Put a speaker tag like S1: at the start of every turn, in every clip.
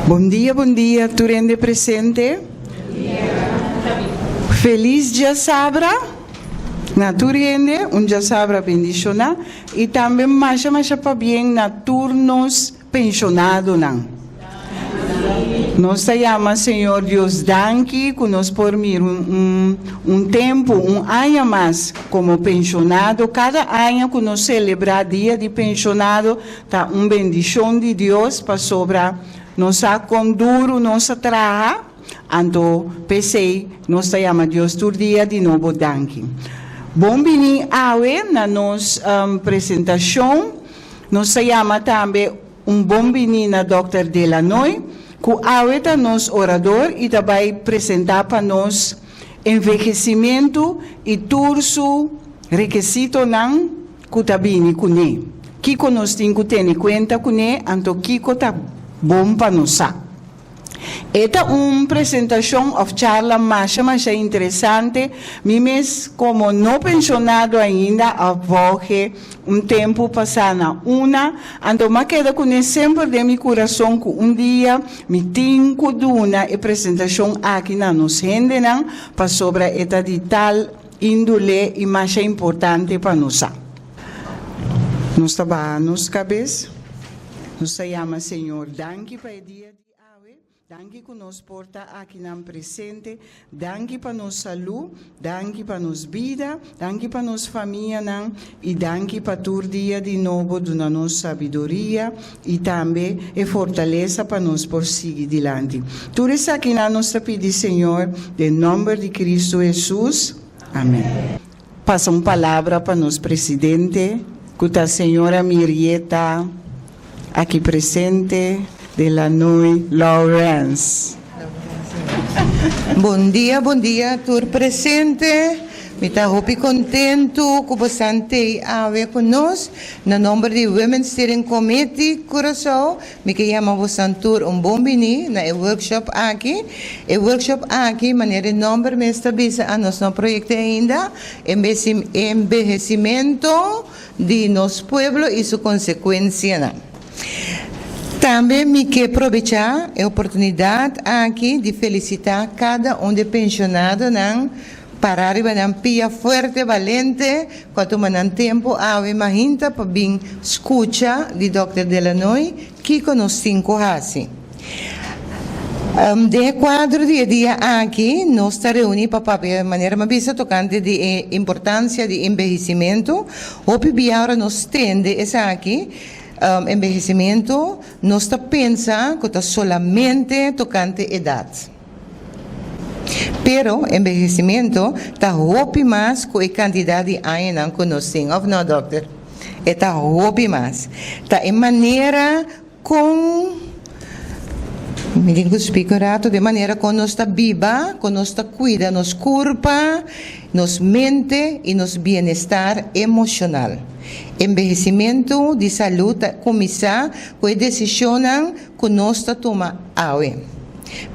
S1: Bon dia, bon dia tur hende presente. Felis djasabra na tur hende, un djasabra bendishoná i tambe masha masha pabien na tur nos penshonadonan. Nos ta yama Señor Dios danki ku nos por mira un un tempu, un aña mas komo penshonado. Kada aña ku nos selebrá Dia di Penshonado Ta un bendishon di Dios pasobra nos sa kon duru nos a traha, anto p'esei nos ta yama Dios tur dia di nobo danki. Bon bini awe na nos presentashon. Nos ta yama tambe un bon bini na Dòkter Delanoy ku awe ta nos orador i ta bai presentá pa nos envehesimentu i tur su rekesitonan. Ku ta bini kuné? Kiko nos tin ku tene kuenta kuné, anto kiko ta bon pa nos sa? E ta un presentashon òf charla masha masha interesante. Mi mes komo no penshonado ainda a volge un tempu pasá na una, anto m'a keda kuné semper den mi kurason ku un dia mi tin ku duna e presentashon aki na nos hendenan pasobra e ta di tal Índole i masha importante pa nos sa. Nos ta baha nos kabes, nos ta yama Señor danki pa e dia di awe, danki ku nos por ta akinan presente, danki pa nos salú, danki pa nos bida, danki pa nos famianan i danki pa tur dia di nobo duna nos sabiduria i tambe e fortalesa pa nos por sigui dilanti. Tur esakinan nos ta pidi Señor den nomber di Cristo Hesus. Amen. Pasa un palabra pa nos presidente cu ta señora Mirieta aki presente de Lanoy Lawrence.
S2: Bon dia bon dia tur presente mi ta hopi contento cu bosan tey awe cu nos na nomber di Women's Steering Committee Curaçao mi ke yama bosan tur un bon bini na e workshop aki e workshop aki manera e nomber mes ta bisa a nos no proyecta ainda embehecimento di nos pueblo y su consecuencianan. Tambe mi ke probechá e oportunidat aki di felisitá kada un di e penshonadonan pará riba nan pia fuerte, balente, ku a tuma nan tempu awe mahinta pa bin skucha di Dòkter Delanoy kiko nos tin ku hasi. Den e kuadro di e dia aki nos ta reuní pa papia manera mi a bisa tokante di e importansia di embehesimentu. Hopi bia ora nos tende esaki, Enbehesimentu, nos ta pensa ku ta solamente tokante edat. Pero enbehesimentu ta hopi mas ku e kantidat di añanan ku nos tin, òf no, dòkter? E ta hopi mas. Ta e manera kon, mi tin ku spika un ratu, di e manera kon nos ta biba, kon nos ta kuida nos kurpa, nos mente i nos bienestar emoshonal. Enbehesimentu di salú ta kuminsá ku e desishonnan ku nos ta tuma awe.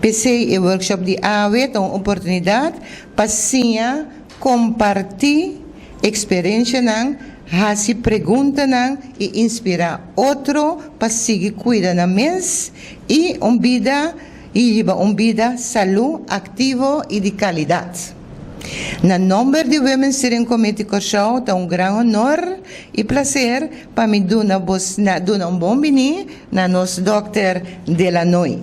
S2: P'esei e workshop di awe ta un oportunidat pa siña kompartí eksperenshanan, hasi preguntanan i inspirá otro pa sigui kuida nan mes i un bida i hiba un bida salú, aktivo i di kalidat. Na nomber di Women's Steering Committee Kòrsou ta un gran honor i plaser pa mi duna bos na duna un bon bini na nos Dòkter Delanoy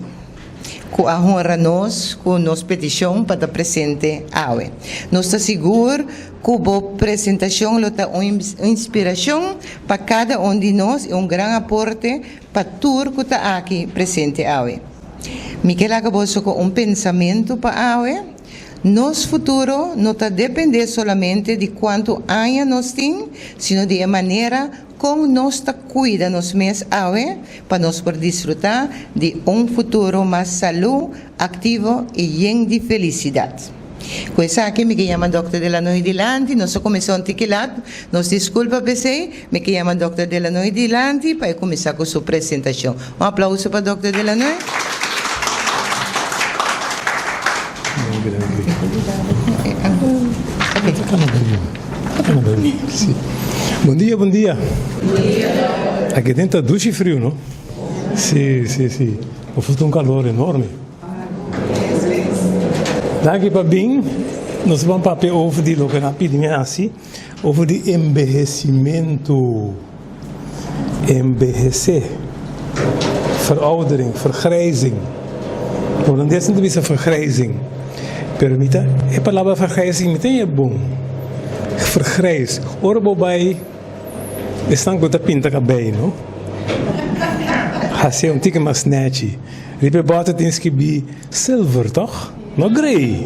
S2: ku a honra nos ku nos petishon pa ta presente awe. Nos ta sigur ku bo presentashon lo ta un inspirashon pa kada un di nos i un gran aporte pa tur ku ta aki presente awe. Mi ke laga boso ku un pensamentu pa awe. Nos futuro no ta dependé solamente di kuantu aña nos tin, sino di e manera kon nos ta kuida nos mes awe pa nos por disfrutá di un futuro mas salú, aktivo i yen di felisidat. Ku esaki mi ke yama Dòkter Delanoy dilanti, nos a kuminsá un tiki lat, nos diskulpa p'esei, mi ke yama Dòkter Delanoy dilanti pa e kuminsá ku su presentashon. Un aplauso pa Dòkter Delanoy.
S3: Bon dia, bon dia. Aki den ta dushi friu, no? Si, si, si. Bo ta un calor enorme. Danki pa bin. Nos ban papia over di loke nan pidi mi hasi, over di embehecimento. Embehece. Veroudering, vergrijzing. Holandes nan ta bisa vergrijzing, pero mi ta e palabra vergrijzing mi ta haya bon. Vergrijs. Ora bo bai esnan ku ta pinta kabei no, hasié un tiki mas nèchi. Riba e bòter tin skibí silver tòg? No grey.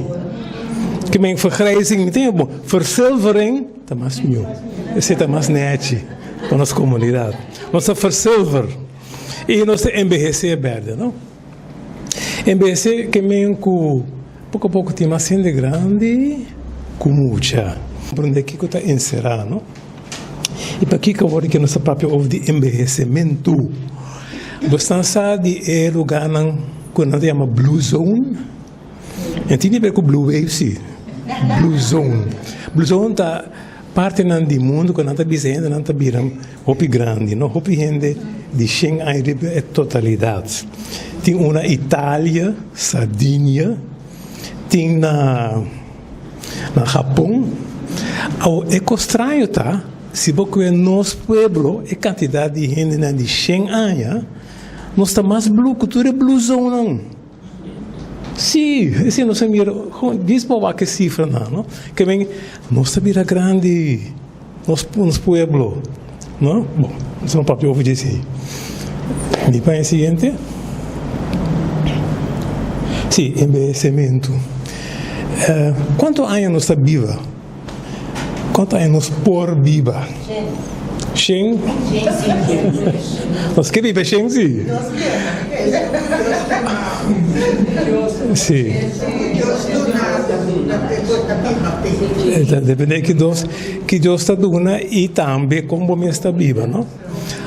S3: Ke men vergrijzing mi ta haya bon. Versilvering ta mas mihó. Esei ta mas nèchi pa nos komunidat. Nos ta versilver i nos ta embehesé bèrdè no. Embehesé ke men ku poko poko tin mas hende grandi ku mucha. Komprondé kiko ta enserá no. I pakiko awor ke nos ta papia over di embehesementu? Bo stan sa di e lugarnan ku nan ta yama blue zone? E tin di ber ku blue wave si. Blue zone. Blue zone ta partinan di mundu ku nan ta bisa hendenan ta bira hopi grandi, no? Hopi hende di shen aña riba e totalidat. Tin un na Italia, Sardinia, tin na. Na Japon, awo e kos straño ta, si bo kue nos pueblo e kantidat di hendenan di shen aña, nos ta mas blu ku tur e blue zonenan. Sí, esei nos a mira, djis bo wak e sifranan, no? Ke men, nos ta bira grandi, nos nos pueblo, no? Bon, nos no papia over dje esei. Mi paña siguiente. Sí, enbehesementu. Kuantu aña nos ta biba? Kuantu aña nos por biba? Shen? Nos ke biba shen sí. Sí. Ta depende ki Dios, ki Dios ta duna i tambe kon bo mes ta biba, no?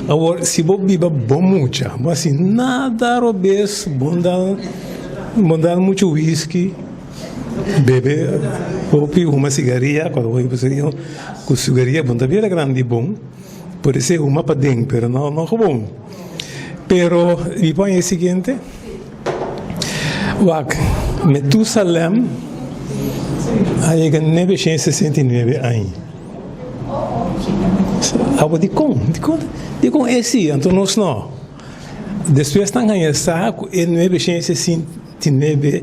S3: Awor, si bo biba bon mucha, bo hasi nada robes, bo no dal muchu whisky, bebe hopi, huma sigaria, cuando bo huma cu sigaria bo no ta bira grandi bon, puede ser huma paden, pero no no gewoon. Pero mi pon e siguiente, wak, Metusalem a yega 969 aña. Abo dikon? Dikon dikon e si anto nos no? Despues nan haña sa ku e 969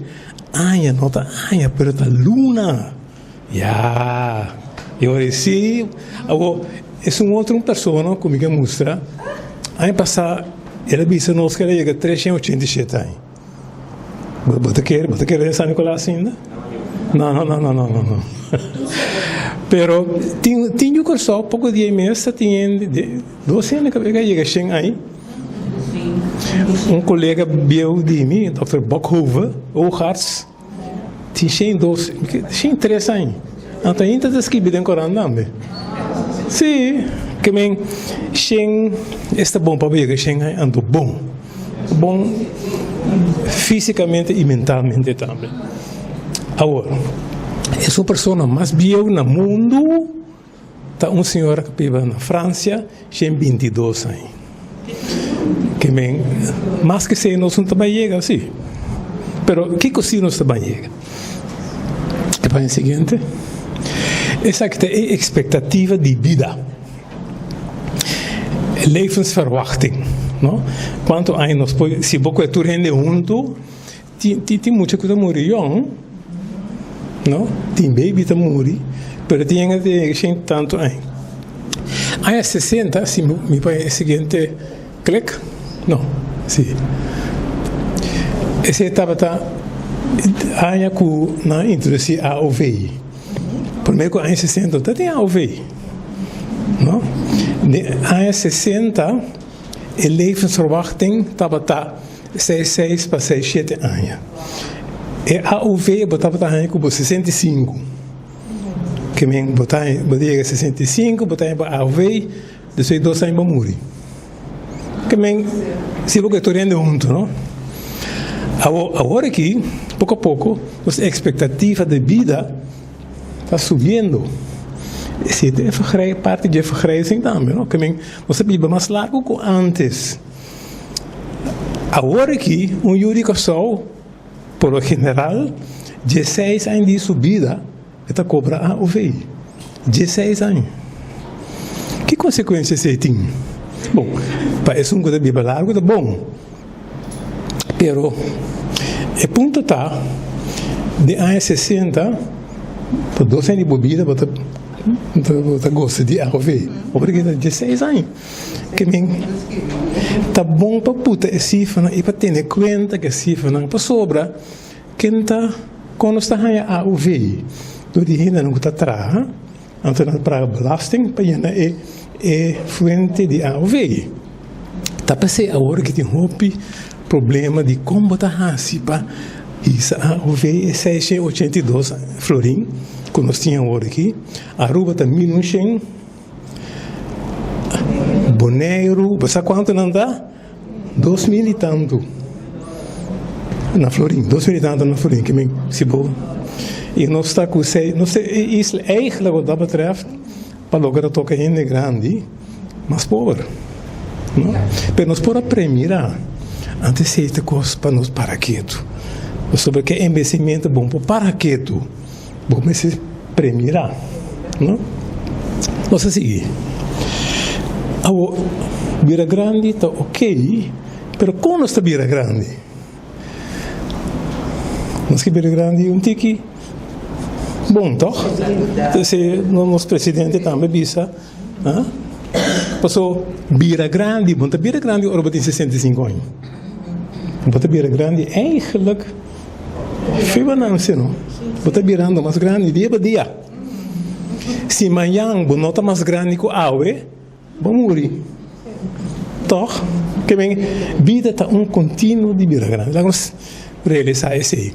S3: aña no ta aña pero ta luna. Ya! E ora e si, abo esun otro un persona ku mi ke mustra, aña pasá el a bisa nos ku el a yega 387 aña. Bo ta kere, bo ta kere den San Nicolas ainda? No, no, no, no, no, no, no. Pero tin, tin yu Kòrsou poko dia mes ta tin hende, de, dos hende ku a yega shen ai. Un kolega bieu di mi, Dòkter Bokhove, oogarts, tin shen dos, shen tres ai. Anto ainda ta skibi den korant tambe. Sí, ke men shen, esta bon pa bo yega shen ai, anto bon. Bon físikamente i mentalmente tambe. Awor, esun persona mas bieu na mundu ta un señora ku biba na Fransia, 122 aña. Ke men, mas ke esei nos no ta bai yega, si. Pero kiko si nos ta bai yega? E página siguiente. Esaki ta e ekspektativa di bida. Levensverwachting, no? Cuanto aña nos por, si bo coge tur hende hunto, tin, tin, tin mucha cu ta muri yong, no? Tin baby ta muri, pero tin hende ta yega shen tanto aña. Aña sesenta, si mi pone e siguiente klik, no, si. Esey tabata aña cu nan a introduci AOV. Prome ku aña sesenta no ta tin AOV, no. Den aña sesenta e levensverwachting tabata seis seis pa seis shete aña. E AOV bo tabata haña ku bo 65. Ke men bo ta bo ta yega 65 bo ta haña bo AOV, despues dos aña bo muri. Ke men si bo ke tur hende huntu, no. Awor, awor aki, poko a poko, nos ekspektativa di bida ta subiendo. Esei ta e vergrij, parti di e vergrijzing tambe, no. Ke men nos ta biba mas largu ku antes. Awor aki un yu di Kòrsou por lo general dieseis aña di su bida e ta kobra AOV. Dieseis aña. Ki konsekuensia esei tin? Bon, pa esun ku ta biba largu ta bon. Pero e punto ta, den aña sesenta, pa dos aña di bo bida bo ta bo ta gosa di AOV. Bo por keda dieseis aña. Ke men ta bon pa puta e sifranan i pa tene kuenta ku e sifranan pasobra ken ta kon nos ta haña AOV dor di hendenan ku ta traha anto nan ta paga belasting pa yena e e fuente di AOV. Ta p'esei awor ki tin hopi problema di kon bo ta hasi pa hisa AOV e 682 florin ku nos tin awor aki. Aruba ta 1100. Boneiru, bo sa kuantu nan ta? 2000 i tantu na florin, 2000 i tantu na florin, ke men si bo i nos ta ku sei, nos ta e isla eigenlijk wat dat betreft pa loke ta toka hende grandi mas pober, no? Pero nos por a premira antes esei ta kos pa nos para ketu, pasobra ke envehecimiento bon por para ketu. Bo mester premira, no? Nos a sigui. Awor, bira grandi ta ok, pero kon nos ta bira grandi? Nos ke bira grandi un tiki bon, tòg? Esei nos presidente tambe bisa, ha? Paso, bira grandi, bo no ta bira grandi ora bo tin 65 aña. Bo ta bira grandi eigenlijk. Fe bo nan si no, bo ta birando mas grandi dia pa dia. Si mañan bo no ta mas grandi ku awe, bo muri. Tòg? Ke men, bida ta un kontinuo di bira grandi. Laga nos realisá esei.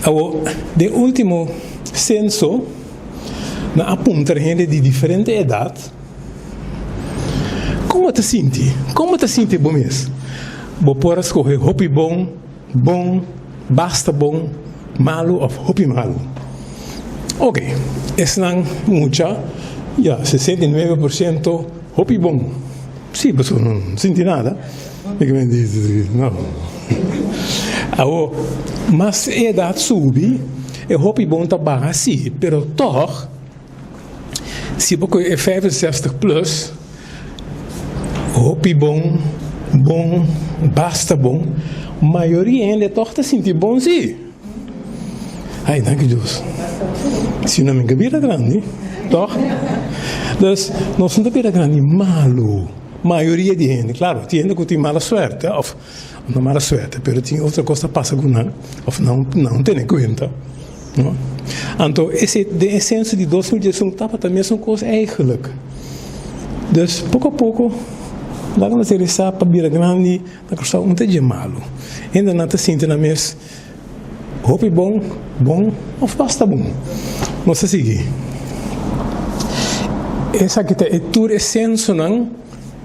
S3: Awor, den último senso, nan a puntra hende di diferente edat, Kon bo ta sinti? Kon bo ta sinti bo mes? Bo por a skohe hopi bon. Bon, basta bon, malu of hopi malu. Ok, esnan mucha, ya, 69% hopi bon. Si, pasobra no sinti nada. No. Awor, mas e edat subi, e hopi bon ta baha, si, pero tog, Si bo kohe e 65 plus, hopi bon, bon, basta bon, mayoria hende tòg ta sinti bon si. Ai, danki Dios. Si no mi ka bira grandi, tòg? Dus, nos no ta bira grandi malu, mayoria di hende. Klaro, tin hende ku tin mala suerte òf no mala suerte, pero tin otro kos ta pasa ku nan òf nan no tene kuenta. No. Anto ese den e senso di 2011 tabata mesun kos eigenlijk. Dus poko a poko laga nos realisá pa bira grandi na Kòrsou no ta dje malu. Hendenan ta sinti nan mes hopi bon, bon òf basta bon. Nos ta sigui. Esaki ta e tur e sensonan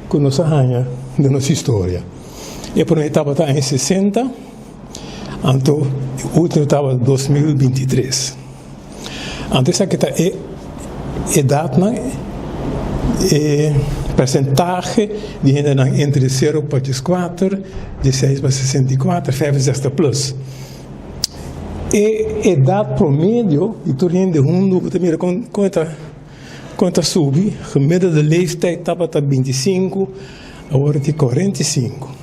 S3: ku nos a haña den nos historia. E promé tabata aña sesenta. Anto e ultimo tabata 2023. Anto esaki ta e edatnan, e persentahe di hendenan entre sero pa dieskuater, dieseis pa 64, 65 plus. E edat promedio di tur hende hundu bo ta mira kon kon e ta kon e ta subi, gemiddelde leeftijd tabata 25, awor e tin 45.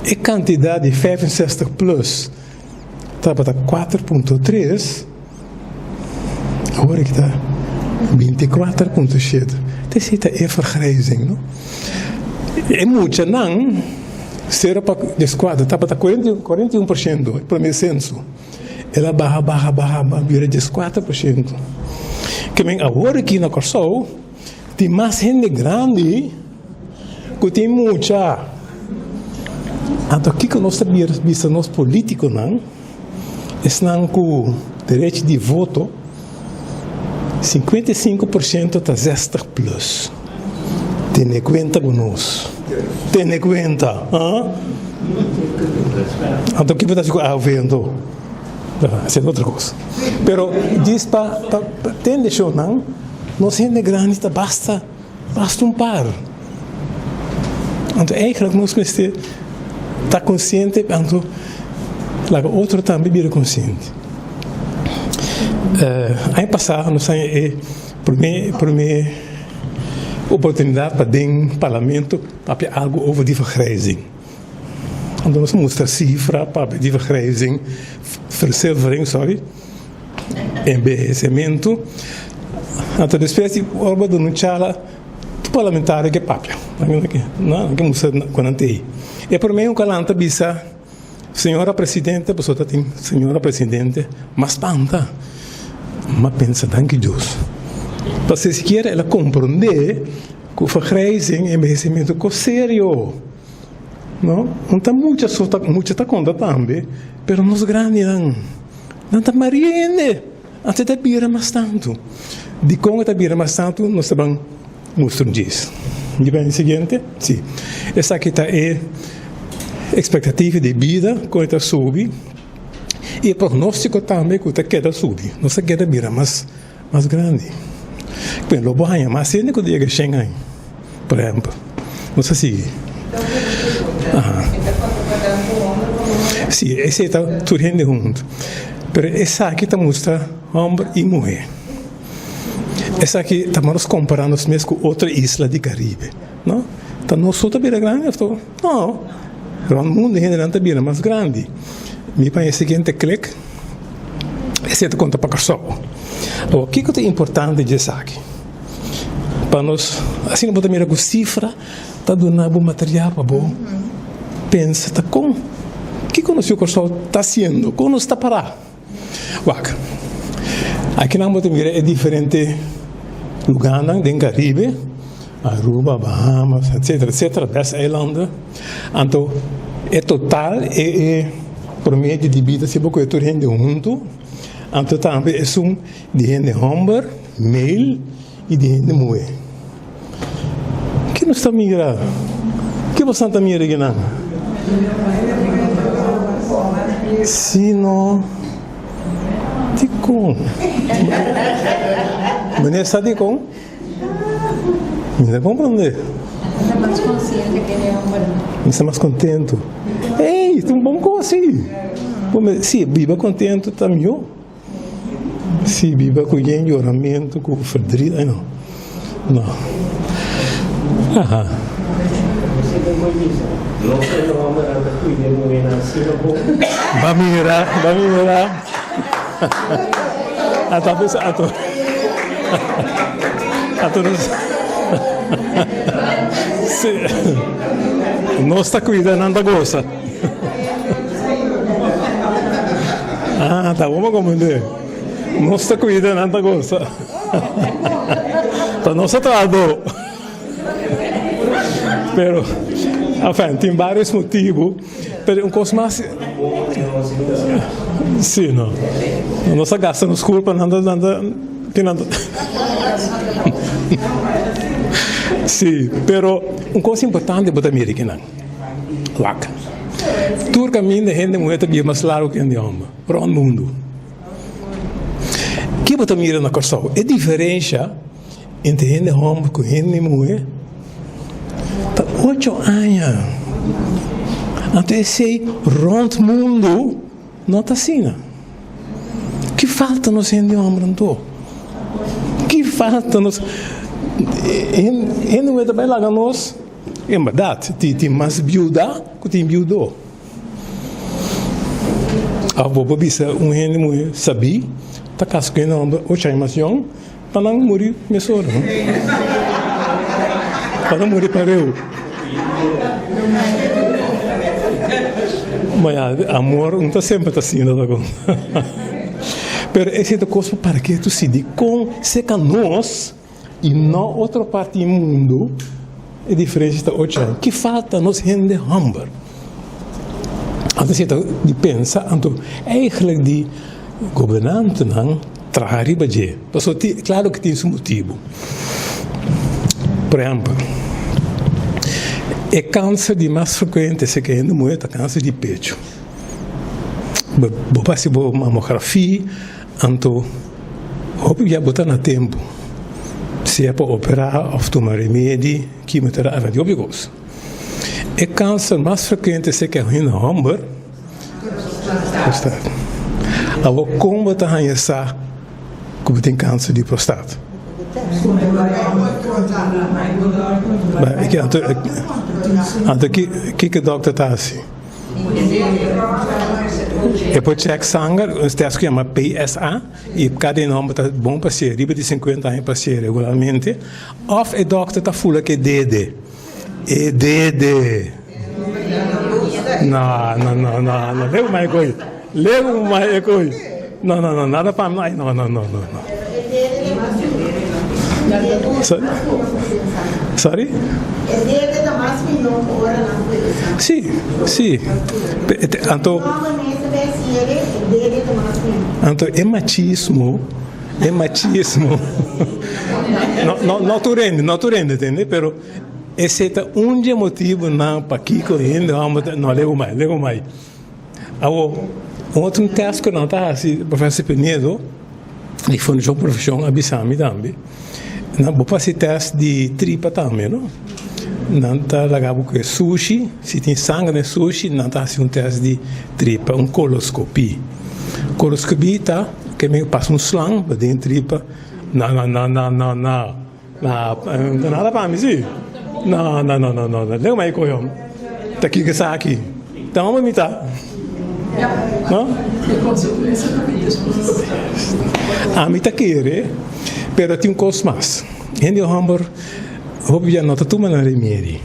S3: E kantidat di 65 plus tabata 4.3, awor aki ta 24.7. Ta esei ta e vergrijzing, no? E muchanan sero pa dieskuater tabata 41% e prome senso. El a baha, baha, baha, baha bira 14%. Ke men awor aki na Kòrsou tin mas hende grandi ku tin mucha. Anto kiko nos ta bisa nos politikonan, esnan ku derecho di voto, 55% ta 60 plus. Tene kuenta ku nos. Tene kuenta. Anto kiko ta hasi ku AOV anto? Esei ta otro kos. Pero djis pa tende shownan, nos hende grandi ta basta. Basta un par. Anto eigenlijk nos mester. Ta konsiente anto laga otro tambe bira konsiente. Aña pasá nos haña e promé promé oportunidat pa den parlamento papia algu over di vergrijzing. Anto nos mustra sifra papia di vergrijzing, verzilvering sorry, enbehesementu. Anto despues di ora bo duna un charla Tur parlamentario ke papia, nan ke mustra ku nan ta ei. E prome un kalan ta bisa, Señora Presidente, pasobra ta tin Señora Presidente, m'a spanta, m'a pensa danki Dios. Pasobra sikiera el a komprondé ku vergrijzing, envejecimiento kos serio, no? No ta mucha so ta, mucha ta konta tambe, pero nos grandinan, nan ta maria hende. Anto e ta bira mas tantu. Dikon e ta bira mas tantu? Nos ta ban mustra un djis. Di ban e siguiente? Si. Esaki ta e ekspektativa di bida kon e ta subi i e prognóstiko tambe ku ta keda subi. Nos ta keda bira mas mas grandi. Bueno, lo bo haña mas hende ku ta yega shen aña, por ehèmpel. Nos ta sigui. Aha. Si, esei ta tur hende huntu. Pero esaki ta mustra hòmber i muhé. Esaki ta nos kompará nos mes ku otro isla di Karibe, no? Ta nos so ta bira grandi òf to? No. Rònt mundu hendenan ta bira mas grandi. Mi paña e siguiente klik, esei ta konta pa Kòrsou. Awor, kiko ta importante dje esaki? Pa nos, asina bo ta mira ku sifra ta duna bo material pa bo pensa ta kon, kiko nos yu Kòrsou ta hasiendo, kon nos ta pará. Wak, akinan bo ta mira e diferente lugánan den Karibe, Aruba, Bahamas, etsetera, etsetera, bes eilanden. Anto e total e e promedio di bida si bo kohe tur hende huntu, anto tambe esun di hende hòmber, male, i di hende muhé. Ke nos ta mira? Ke bosan ta mira akinan? Si no, dikon? Meneer sa dikon? Mi ta komprondé.
S4: Mi ta mas konsiente ke e hòmber.
S3: Mi sta mas kontentu. Ey, ta un bon kos si. Si, biba kontentu ta mihó. Si biba ku yen yoramentu ku verdriet ay no no aha. Ba mira ba mira ato a bisa ato ato nos si nos ta kuida nan ta gosa. Ah, ta bon pa comprende. Nos ta cuida, nan ta goza. Ta nos ta traha duro. Pero, enfin, tin varios motibu. Pero un cos mas, sí, no. Nos ta gasta nos culpa, nan ta, nan ta, tin nan ta. Sí, pero un cos importante bo ta mira kinan. Wak. Tur kaminda hende muhé ta biba mas largu ku hende hòmber, rònt mundu. Ke bo ta mira na Kòrsou? E diferensha entre hende hòmber ku hende muhé ta ocho aña. Anto esei rònt mundu no ta asina. Ki falta nos hende hòmber anto? Ki falta nos? Hende muhé ta bai laga nos. En bèrdat, tin mas biuda ku tin biudo. Òf bo por bisa un hende muhé sabí ta kasa ku un hòmber ocho aña mas yòn pa nan muri mesora, no? Pa nan muri pareu. Ma ya, amor no ta semper ta asina ta kon. Pero esei ta kos pa para ke tu si dikon seka nos. I no otro parti di mundu, e diferensia ta ocho aña. Ki falta nos hende hòmber? Anto esei ta di pensa, anto eigentlik di gobernantenan traha riba dje. Pasobra tin, klaro ku tin su motibu. Por ehèmpel, e kanser di mas frekuente serka hende muhé ta kanser di pechu. Bo hasi bo mamografia, anto Hopi bia bo ta na tempu, sea pa operá òf tuma remedi, kimoterapia, di hopi kos. E kanser mas frekuente serka hende hòmber, Prostat. Awor kon bo ta haña sa ku bo tin kanser di prostat? Anto kiko dòkter ta hasi? E por chèk sanger, un tèst ku yama PSA, i kada hende hòmber ta bon pa hasié, riba di sinkuenta aña pa hasié regularmente, òf e dòkter ta fula ku e dede. E dede. No, no, no, no, no. Legu mai e koi. Legu mai e koi. No, no, no, nada pa mi. No, no, no, no, no. So, sorry?
S5: E dede ta mas mihó ku ora nan puede sa.
S3: Sí, sí. Anto, anto e machismo, e machismo. No, no, no tur hende, no tur hende, tende, pero Esei ta un di e motibunan pakiko hende hòmber ta, no, legu mai, legu mai. Awor, un otro tèst ku nan ta hasi, Profesor Pinedo di Fundashon Profeshon a bisa mi tambe, nan bo por hasi tèst di tripa tambe, no? Nan ta laga bo ku e sushi, si tin sanger den e sushi, nan ta hasi un tèst di tripa, un koloskopi. Koloskopi ta ke men pasa un slang pa den tripa, no, no, no, no, no, no. Na, no nada pa mi si. No, no, no, no, no. Leu mai koyo. Ta kiko esaki? Ta homber mi ta. No? Ami ta kere, pero tin un kos mas. Hende homber hopi bia no ta tuma nan remedi.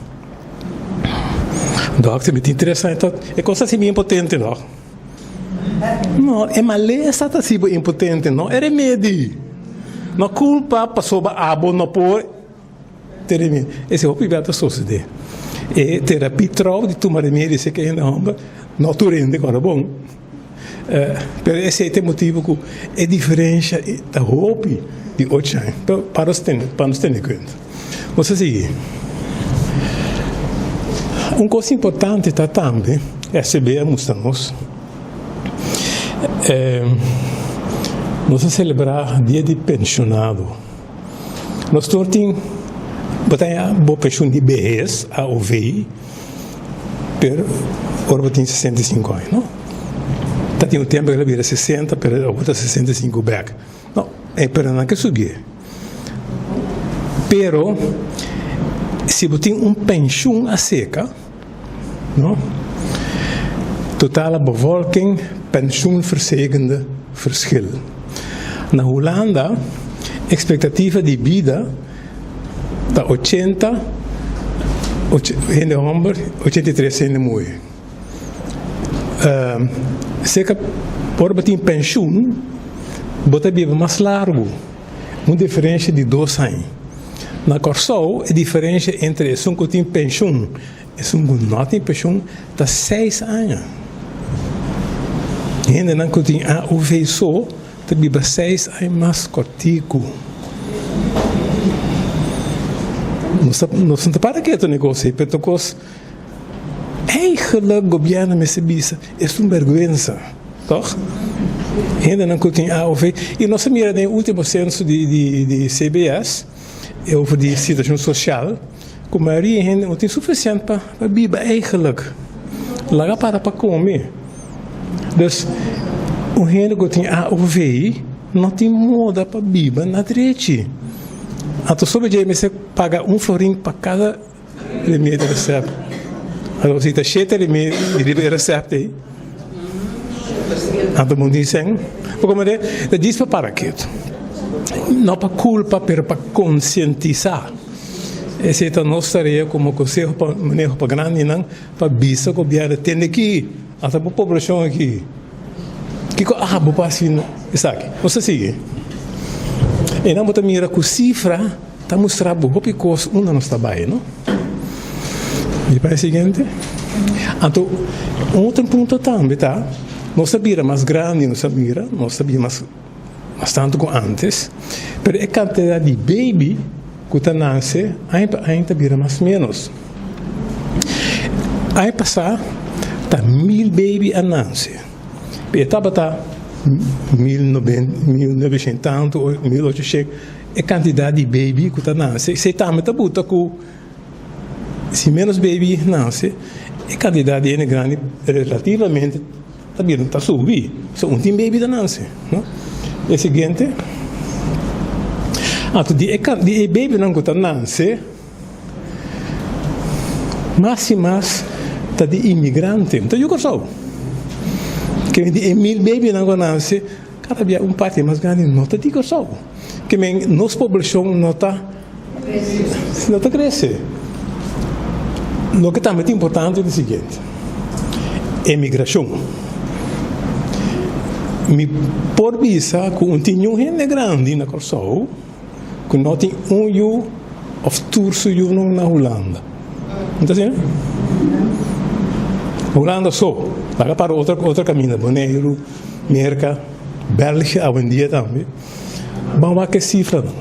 S3: Dokter, mi tin tres aña tot. E kos ta hasi mi impotente no. No, e malesa ta hasi bo impotente, no e remedi. No culpa pasobra abo no por te remedi. Esei hopi bia ta sosode. E terapia trouw di tuma remedi esei ke hende homber no tur hende kòrda bon. Pero esei ta e motibu ku e diferensha ta hopi di ocho aña. Pero pa nos tene pa nos tene kuenta. Nos a sigui. Un kos importante ta tambe SCB a mustra nos. Nos a selebrá dia di penshonado. Nos tur tin, bo ta haña bo penshun di behes, AOV, pero ora bo tin 65 aña, no? Ta tin un tempu ku el a bira 60, pero awor ta 65 bèk. No, e pero nan ke subié. Pero si bo tin un penshun aserka, No. Totale bevolking pensioenverzekerde verschil. Na Hulanda expectativa di bida ta ochenta hende homber, 83 hende muhe. Seka ora bo tin pensioen bo ta biba mas largu. Un diferensha di dos aña. Na Kòrsou e diferensha entre esun ku tin penshun i esun ku no tin penshun ta seis aña. Hendenan ku tin AOV so ta biba seis aña mas kòrtiku. Nos nos no ta para ketu na e kos ei, pero ta kos Eigenlijk gobièrnu mester bisa es un bèrgwensa, tòg? Hendenan ku tin AOV i nos a mira den e último senso di di di CBS e over di situashon sosial ku mayoria di hende no tin sufisiente pa pa biba eigenlijk. Laga para pa kome. Dus un hende ku tin AOV no tin moda pa biba na drechi. Anto sobe dje mester paga un florin pa kada. Remedi recept. Anto si ta shete remedi riba e recept ei, anto bo di sen. Bo komprende? Ta djis pa para ketu. No pa kulpa pero pa konsientisá. Esei ta nos tarea komo Konseho pa Maneho pa Grandinan pa bisa gobièrnu tende aki ata bo poblashon aki. Kiko abo pa hasi esaki? Nos ta sigui. Einan bo ta mira ku sifra. Ta mustra bo hopi kos unda nos ta bai, no? Mi bai siguiente. Anto, un otro punto tambe ta, nos ta bira mas grandi, nos ta bira, nos ta bira mas, mas tantu ku antes, pero e kantidat di baby ku ta nase aña pa aña ta bira mas ménos. Aña pasá ta mil baby a nase. E tabata mil noben, mil noveshent tantu, mil ochoshent. E kantidat di baby ku ta nase, esei tambe ta buta ku. Si ménos baby nase, e kantidat di hende grandi relativamente ta bira ta subi. So un tin baby ta nase, no? E siguiente. Anto di e di e babynan ku ta nase, mas i mas ta di imigrante. No ta yu Kòrsou. Ke di e mil babynan ku a nase, kada bia un parti mas grandi no ta di Kòrsou. Ke men nos poblashon no ta no ta krese. Loke tambe ta importante ta e siguiente, emigrashon. Mi por bisa ku un tin niun hende grandi na Kòrsou ku no tin un yu òf tur su yunan na Hulanda. No ta asina? Hulanda so, laga para otro otro kaminda, Boneiru, Merka, Bèlgia awendia tambe. Ban wak e sifranan.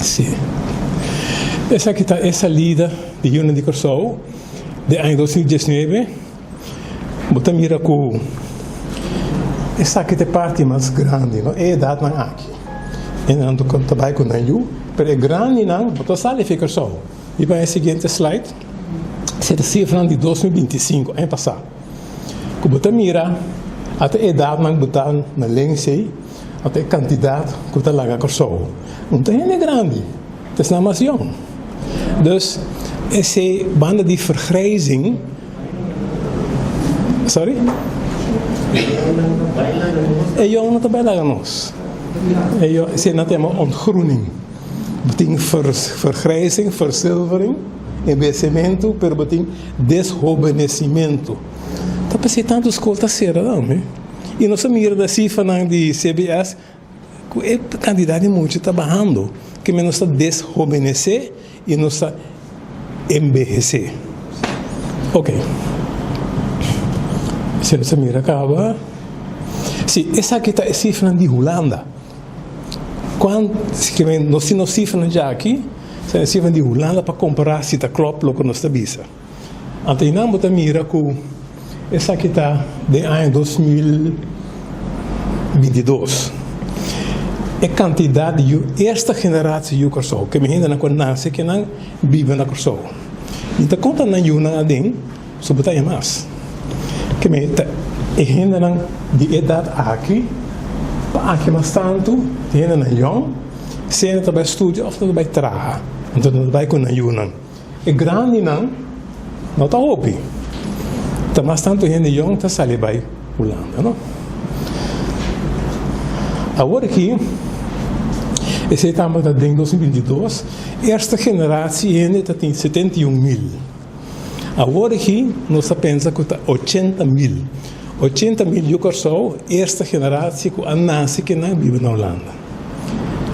S3: Sí. Esaki ta e salida di yunan di Kòrsou den aña 2019. Bo ta mira ku esaki ta e parti mas grandi, no? E edatnan aki. E nan ta bai ku nan yu, pero e grandinan no ta sali fi Kòrsou. I ban e siguiente slide. Esei ta sifranan di 2025, aña pasá. Ku bo ta mira ata e edatnan ku ta na lensei, ata e kantidat ku ta laga Kòrsou. No ta hende grandi, ta esnan mas yòn. Dus esei banda di vergrijzing, sorry? E yònnan ta bai laga nos. E yòn, esei nan ta yama ontgroening. Bo tin vergrijzing, versilvering, enbehesimentu, pero bo tin deshobenesimentu. Ta p'esei tantu skol ta sera tambe. I nos a mira na sifranan di CBS ku e kantidat di mucha ta bahando, ke nos ta deshobenesé i nos ta enbehesé. Ok. Si nos a mira kaba. Si, esaki ta e sifranan di Hulanda. Kuan, nos tin nos sifranan djaki, sa e sifranan di Hulanda pa kompará si ta klòp loke nos ta bisa. Anto einan bo ta mira ku esaki ta den aña 2022. E kantidat di yu esta generatie yu Kòrsou, ke mi hendenan ku a nase kinan biba na Kòrsou. Mi ta konta nan yunan aden, so bo ta haña mas. Ke mi ta e hendenan di edat aki pa aki mas tantu e hendenan yòn, sea nan ta bai studia òf nan ta bai traha, anto nan ta bai ku nan yunan. E grandinan no ta hopi. Ta mas tantu hende yòn ta sali bai Hulanda, no? Awor aki, esei tabata den 2022, eerste generatie hende ta tin 71 mil. Awor aki nos ta pensa ku ta 80 mil. 80 mil yu Kòrsou, eerste generatie ku a nase kinan biba na Hulanda.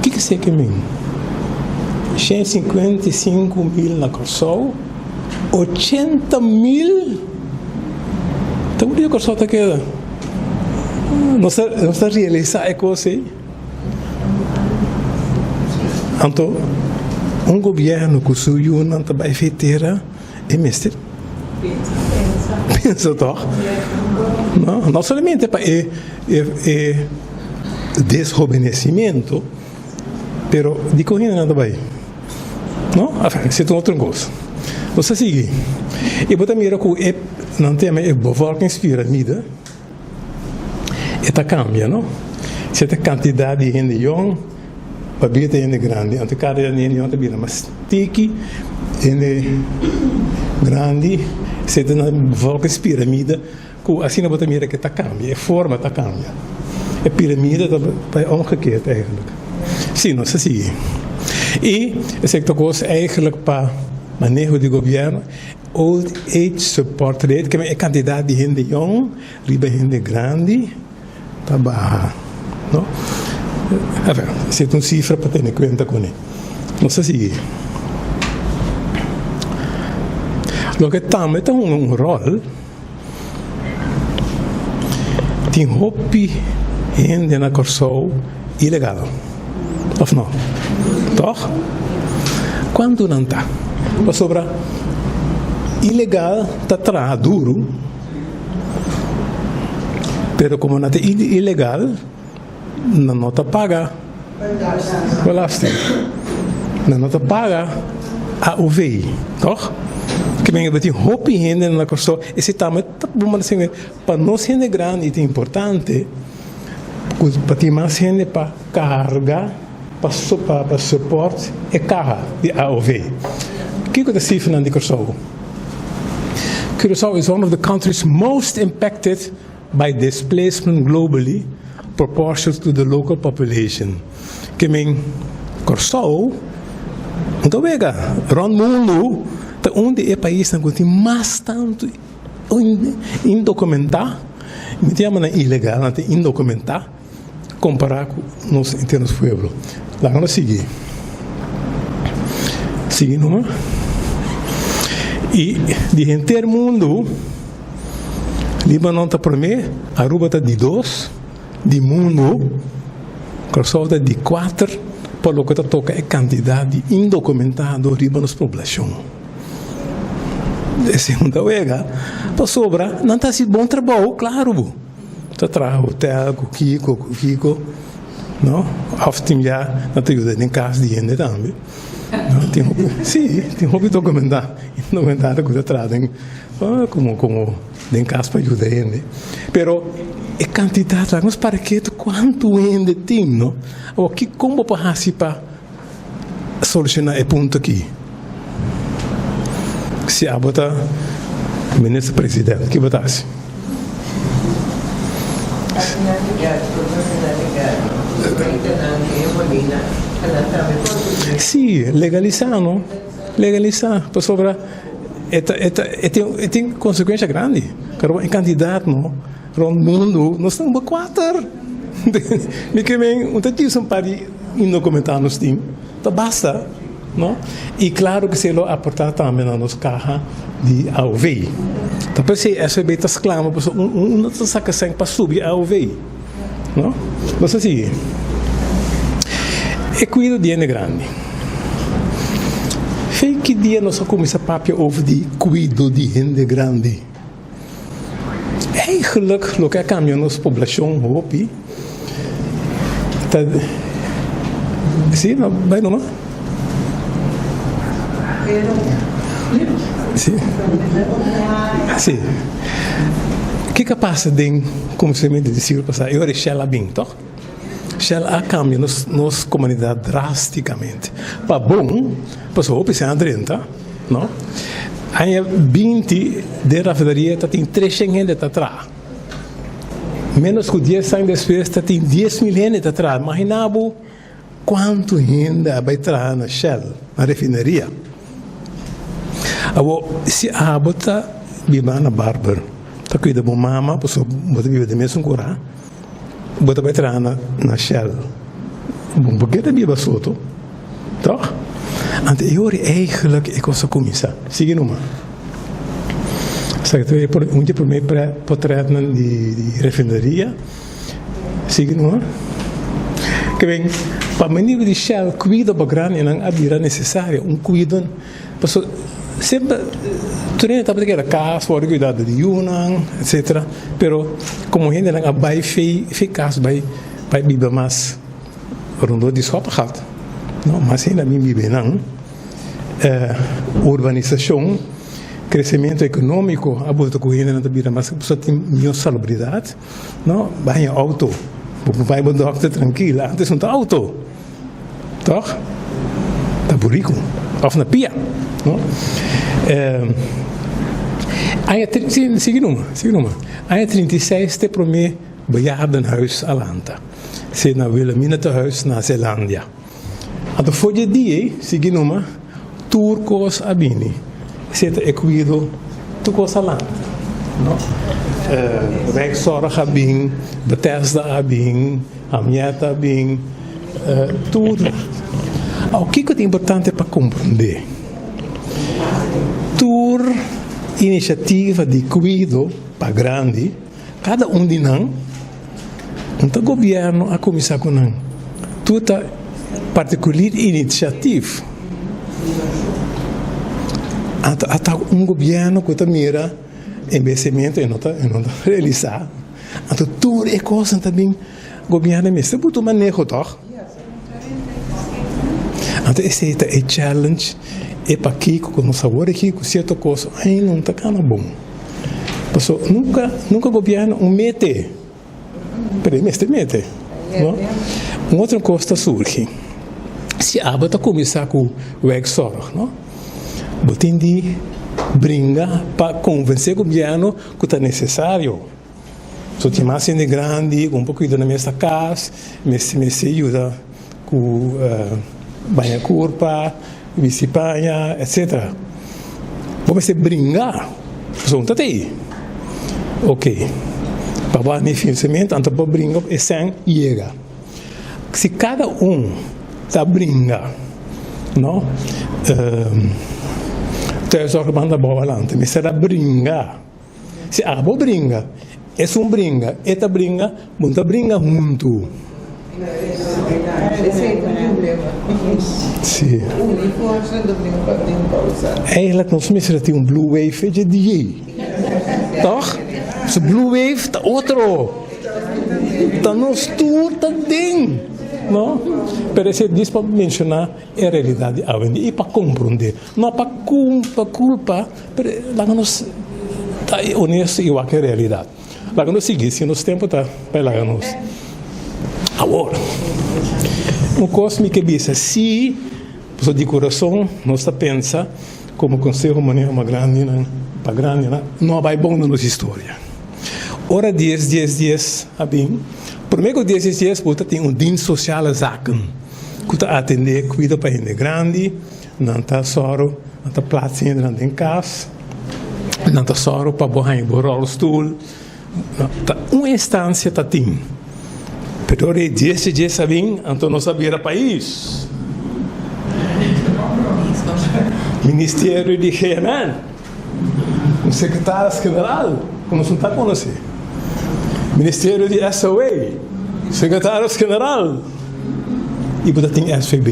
S3: Kiko esei ke min? 155 mil na Kòrsou, 80 mil ta unda yu Kòrsou ta keda? Nos ta nos ta realisá e kos ei? Anto un gobièrnu ku su yunan ta bai fetera e mester pensa tòg? No, no solamente pa e e deshobenecimento, pero dikon hendenan ta bai? No? Enfin, esei ta un otro kos. Nos ta sigui. I bo ta mira ku e nan ta yama e bevolkingspiramide e ta kambia, no? Sierta kantidat di hende yòn pabia ta hende grandi. Anto kada dia hende yòn ta bira mas tiki, hende grandi, esei ta nan bevolkingspiramide. Ku asina bo ta mira ke ta kambia, e forma ta kambia. E piramide ta bai omgekeerd eigenlijk. Si, nos ta sigui. I esei ta kos eigenlijk pa maneho di gobièrnu, old age support rate, ke men e kantidat di hende yòn riba hende grandi ta baha, no? Enfin, esei ta un sifra pa tene kuenta kuné. Nos ta sigui. Loke tambe ta hunga un ròl. Tin hopi hende na Kòrsou ilegal, òf no? Tòg? Kuantu nan ta? Pasobra ilegal ta traha duru, pero komo nan ta ilegal, nan no ta paga belasting. Nan no ta paga. AOV, toch? Ke men tin hopi hende na Kòrsou, esei tambe ta bon pa pa nos hende grandi ta importante ku pa tin mas hende pa karga pa pa support e kaha di AOV. Kiko ta sifranan di Kòrsou? Curaçao is one of the countries most impacted by displacement globally proportional to the local population. Ke men Kòrsou no ta wega rònt mundu ta un di e paisnan ku tin mas tantu indokumentá, mi ta yama nan ilegal, nan ta indokumentá kompará ku nos henter nos pueblo. Laga nos sigui. Sigui numa. I di henter mundu Libanon ta promé, Aruba ta di dos, di mundu Kòrsou ta di kuater pa loke ta toka e kantidat di indokumentado riba nos poblashon. Esei no ta wega pasobra nan ta hasi bon trabou, klaru bo ta traha hotel ku kiko ku kiko. No, of tin ya nan ta yuda den kas di hende tambe. No, tin hopi, si, tin hopi documentá, documentado ku ta traha den komo komo den kas pa yuda hende. Pero e kantidat laga nos para ketu kuantu hende tin, no. Awor ki kon bo por hasi pa solushoná e punto aki? Si abo ta minister president, ki bo ta hasi? Sí, legalisá no, legalisá, pasobra e ta e ta e tin e tin konsekuensha grandi, pero e kantidat no rònt mundu nos ta number kuater, mi ke men un ta djis un par di indokumentá nos tin. Ta basta, no? I klaro ku esei lo aportá tambe na nos kaha di AOV. Ta p'esei SVB ta sklama pasobra un no ta saka sèn pa subi AOV, no? Nos a sigui. E kuido di hende grandi. Fei ki dia nos a kuminsá papia over di kuido di hende grandi? Eigenlijk loke a kambia nos poblashon hopi ta si no bai numa si si kiko a pasa den kuminsamentu di siglo pasado e ora Shell a bin toch Shell a kambia nos nos komunidat drastikamente pa bon pasobra hopi esei a drenta. No. Aña 20 den rafineria ta tin 300 hende ta traha. Menos ku 10 aña despues ta tin 10.000 hende ta traha. Imagina bo kuantu hende a bai traha na Shell, na refineria. Awor, si abo ta biba na Barber, ta kuida bo mama pasobra bo ta biba den mesun kura, bo ta bai traha na Shell. Bo ke ta biba soto. Toch? Anto e ora eigenlijk e kos a kuminsá. Sigui numa. Esaki ta un di e promé potretnan di refineria. Sigui numa. Ke ben, pa manier di Shell kuido pa grandinan a bira nesesario. Un kuido, pasobra semper tur hende tabata keda kas, wòrdu kuidá di yunan, etsetera. Pero komo hendenan a bai fei kas bai biba mas. Rondó di Schottegat, no, mas ainda mi biba einan, urbanisashon, kresementu ekonómiko a bota ku hendenan ta bira mas, pasobra tin mihó salubridat, no, bo haña outo, bo por bai bo dòkter trankil, ántes no ta outo, tòg? Ta buriku òf na pia, no. Aña, sigui numa, sigui numa, aña 36 ta e promé bejaardenhuis a lanta. Si na Wilhelmina Tehuis na Zeelandia. Anto for di e dia ei, sigui numa, tur kos a bini. Esei ta e kuido, tur kos a lanta, no? Rijkszorg a bin, Bethesda a bin, Amiet a bin, tur. Awor, kiko ta importante pa komprendé? Tur inisiativa di kuido pa grandi, Kada un di nan, un ta gobierno a kuminsá ku nan, tur ta partikulier initiatief. Ata ata un gobierno ku ta mira envejecimiento e no ta e no ta realisá. Anto tur e kosnan ta bin gobierno mester buta un maneho tòg. Anto esei ta e challenge. E pakiko ku nos awor aki ku sierto kos ainda no ta kana bon. Paso nunka nunka gobièrnu un mete, pero e mester mete, no? Un otro kos ta surgi, si abo ta kuminsá ku wijkzorg, no? Bo tin di bringa pa konvensé gobièrnu ku ta nesesario. So tin mas hende grandi ku un poquito na mes ta kas, mester mester yuda ku baña kurpa, bisti paña, etcetera. Bo mester bringa, pasobra no ta tei. Ok, pa bo haña financiamento anto bo bringa pa e sèn yega. Si kada un ta bringa, no, Thuiszorg banda abou alante mester a bringa. Si abo bringa, esun bringa, e ta bringa, bo ta bringa huntu. Si. Eigenlijk nos mester a tin un blue wave dje di ei. Toch? Su blue wave ta otro. Ta nos tur ta den. No? Pero esei dis pa menciona e realidad di awendia i pa comprende. No pa culpa, pero laga nos ta honesto y wak e realidad. Laga nos sigui, si nos tempo ta bay laga nos. Awor, un cos mi ke bisa, si pasobra di curason nos ta pensa como conseho maneho mas grandinan, pa grandinan, no a bay bon na nos historia. Ora dies dies dies a bin, prome cu dies dies dies bo ta tin un dienst sociale zaken cu ta atende cuido pa hende grandi, Nan ta sòru, nan ta plats hendenan den kas, nan ta sòru pa bo haña bo ròlstul. Ta un instansia ta tin. Pero ora e dies dje dies a bin, anto nos a bira pais. Ministerio di GMN, un sekretaris general ku nos no ta konosé. Ministerio di SOA, sekretaris general. I bo ta tin SVB.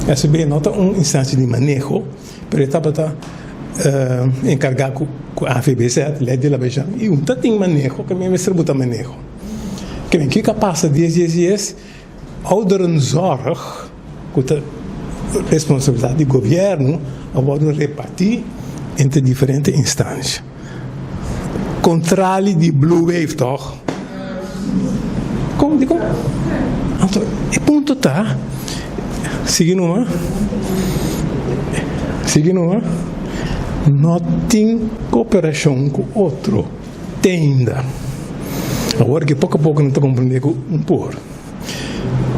S3: SVB no ta un instansia di maneho, pero e tabata enkargá ku AVBZ, Lei di Labejan, i un ta tin maneho ke mester bo ta maneho. Ke men kiko a pasa dies dies dies, ouderenzorg, ku ta responsabilidat di gobièrnu, a wòrdu repartí entre diferente instansia. Kontrali di Blue Wave tòg? Kon dikon? Anto e punto ta, sigui numa, sigui numa, no tin koperashon ku otro te ainda. Awor ki poko a poko no ta komprendé ku un por.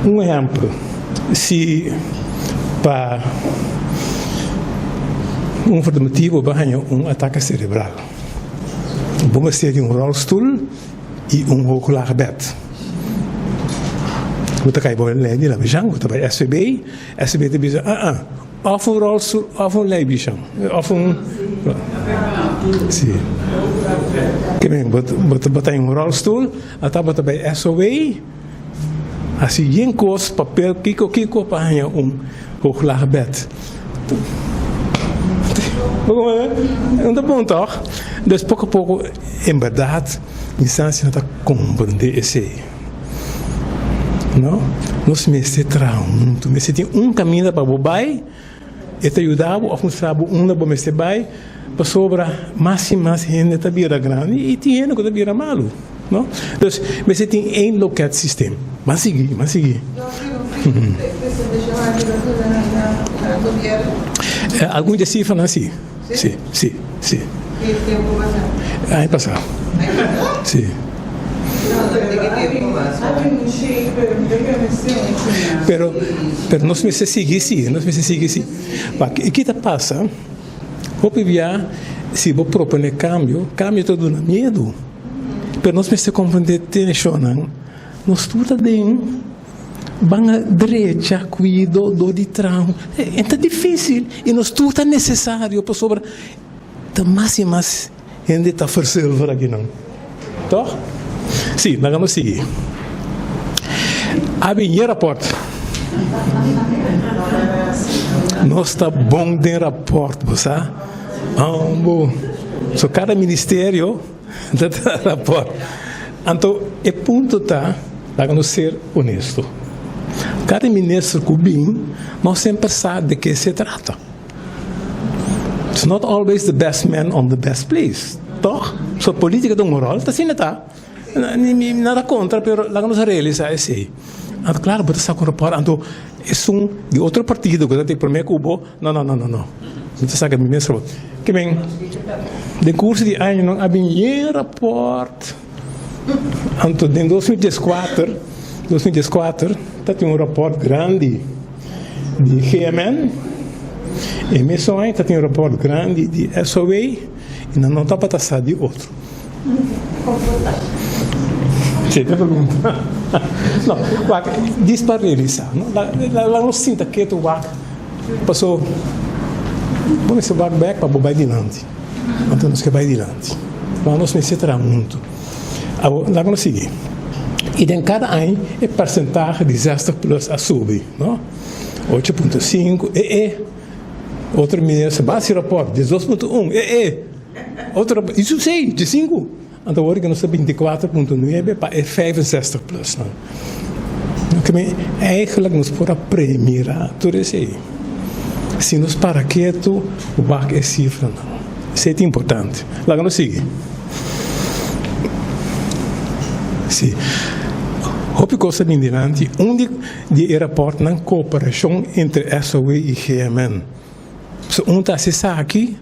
S3: Un ehèmpel, si pa un for di motibu bo a haña un atake serebral, bo mester di un ròlstul i un hooglaag bed. Bo ta kai bo lei di Labizjan, bo ta bai SVB, SVB ta bisa, ah ah, òf un ròlstul òf un lei bishan, òf un, si. Ke men, bo bo ta haña un ròlstul, ata bo ta bai SOW, hasi yen kos, papel, kiko kiko pa haña un hooglaag bed. Bo komprende? No ta bon tòg? Dus poko a poko, en bèrdat, instansianan ta komprendé esei. No? Nos mester traha huntu. Mester tin un kaminda pa bo bai, e ta yuda bo òf mustra bo unda bo mester bai, pasobra mas i mas hende ta bira grandi i tin hende ku ta bira malu. No? Dus mester tin één loket systeem. Ban sigui, ban sigui. Algun di e sifranan si. Si, si, si. Aña pasá. Si. Pero, pero nos mester sigui si, nos mester sigui si. Wak, i ki ta pasa? Hopi bia si bo propone kambio, kambio ta duna miedu. Pero nos mester komprende tenshonnan. Nos tur ta den ban a drecha kuido dor di traho. E ta difisil i nos tur ta nesesario pasobra ta mas i mas hende ta versilver akinan. Tòg? Sí, laga nos sigui. A bin e rapòrt. Nos ta bon den rapòrt, bo sa. Ambo. So kada ministerio ta traha rapòrt. Anto e punto ta, laga nos ser honesto. Kada minister ku bin, no semper sa de ke se trata. It's not always the best man on the best place, toch? So politica ta un rol, ta asina ta. Mi nada contra, pero laga nos realisa esey. Anto claro, bo ta saca un rapport, anto esun di otro partido cu ta tin prome cu bo, no, no, no, no, no. Mi ta saca mi mes rapport. Ke men, den curso di añanan a bin yen rapport. Anto den 2014, 2014, ta tin un rapport grandi di GMN, e mesun aña ta tin un rapport grandi di SOW, y nan no tabata sa di otro. Si ta pregunta. No, wak, dis pa realisa, no? Laga nos sinta ketu wak, paso bo mester wak bek pa bo bai dilanti. Anto nos ke bai dilanti. Ma nos mester traha huntu. Awor, laga nos sigui. I den kada aña e persentahe di zestig plus a subi, no? Ocho punto sinku, e e. Otro minister ba hasi raport, 12.1, e e. Otro raport, i su sei, 15. Anto awor ku nos ta 24.9 pa e 65 plus nan. Ke men eigenlijk nos por a premira tur esei. Si nos para ketu wak e sifranan. Esei ta importante. Laga nos sigui. Si. Hopi kos a bin dilanti. Un di di e raportnan kooperashon entre SOW i GMN. So un ta hasi esaki,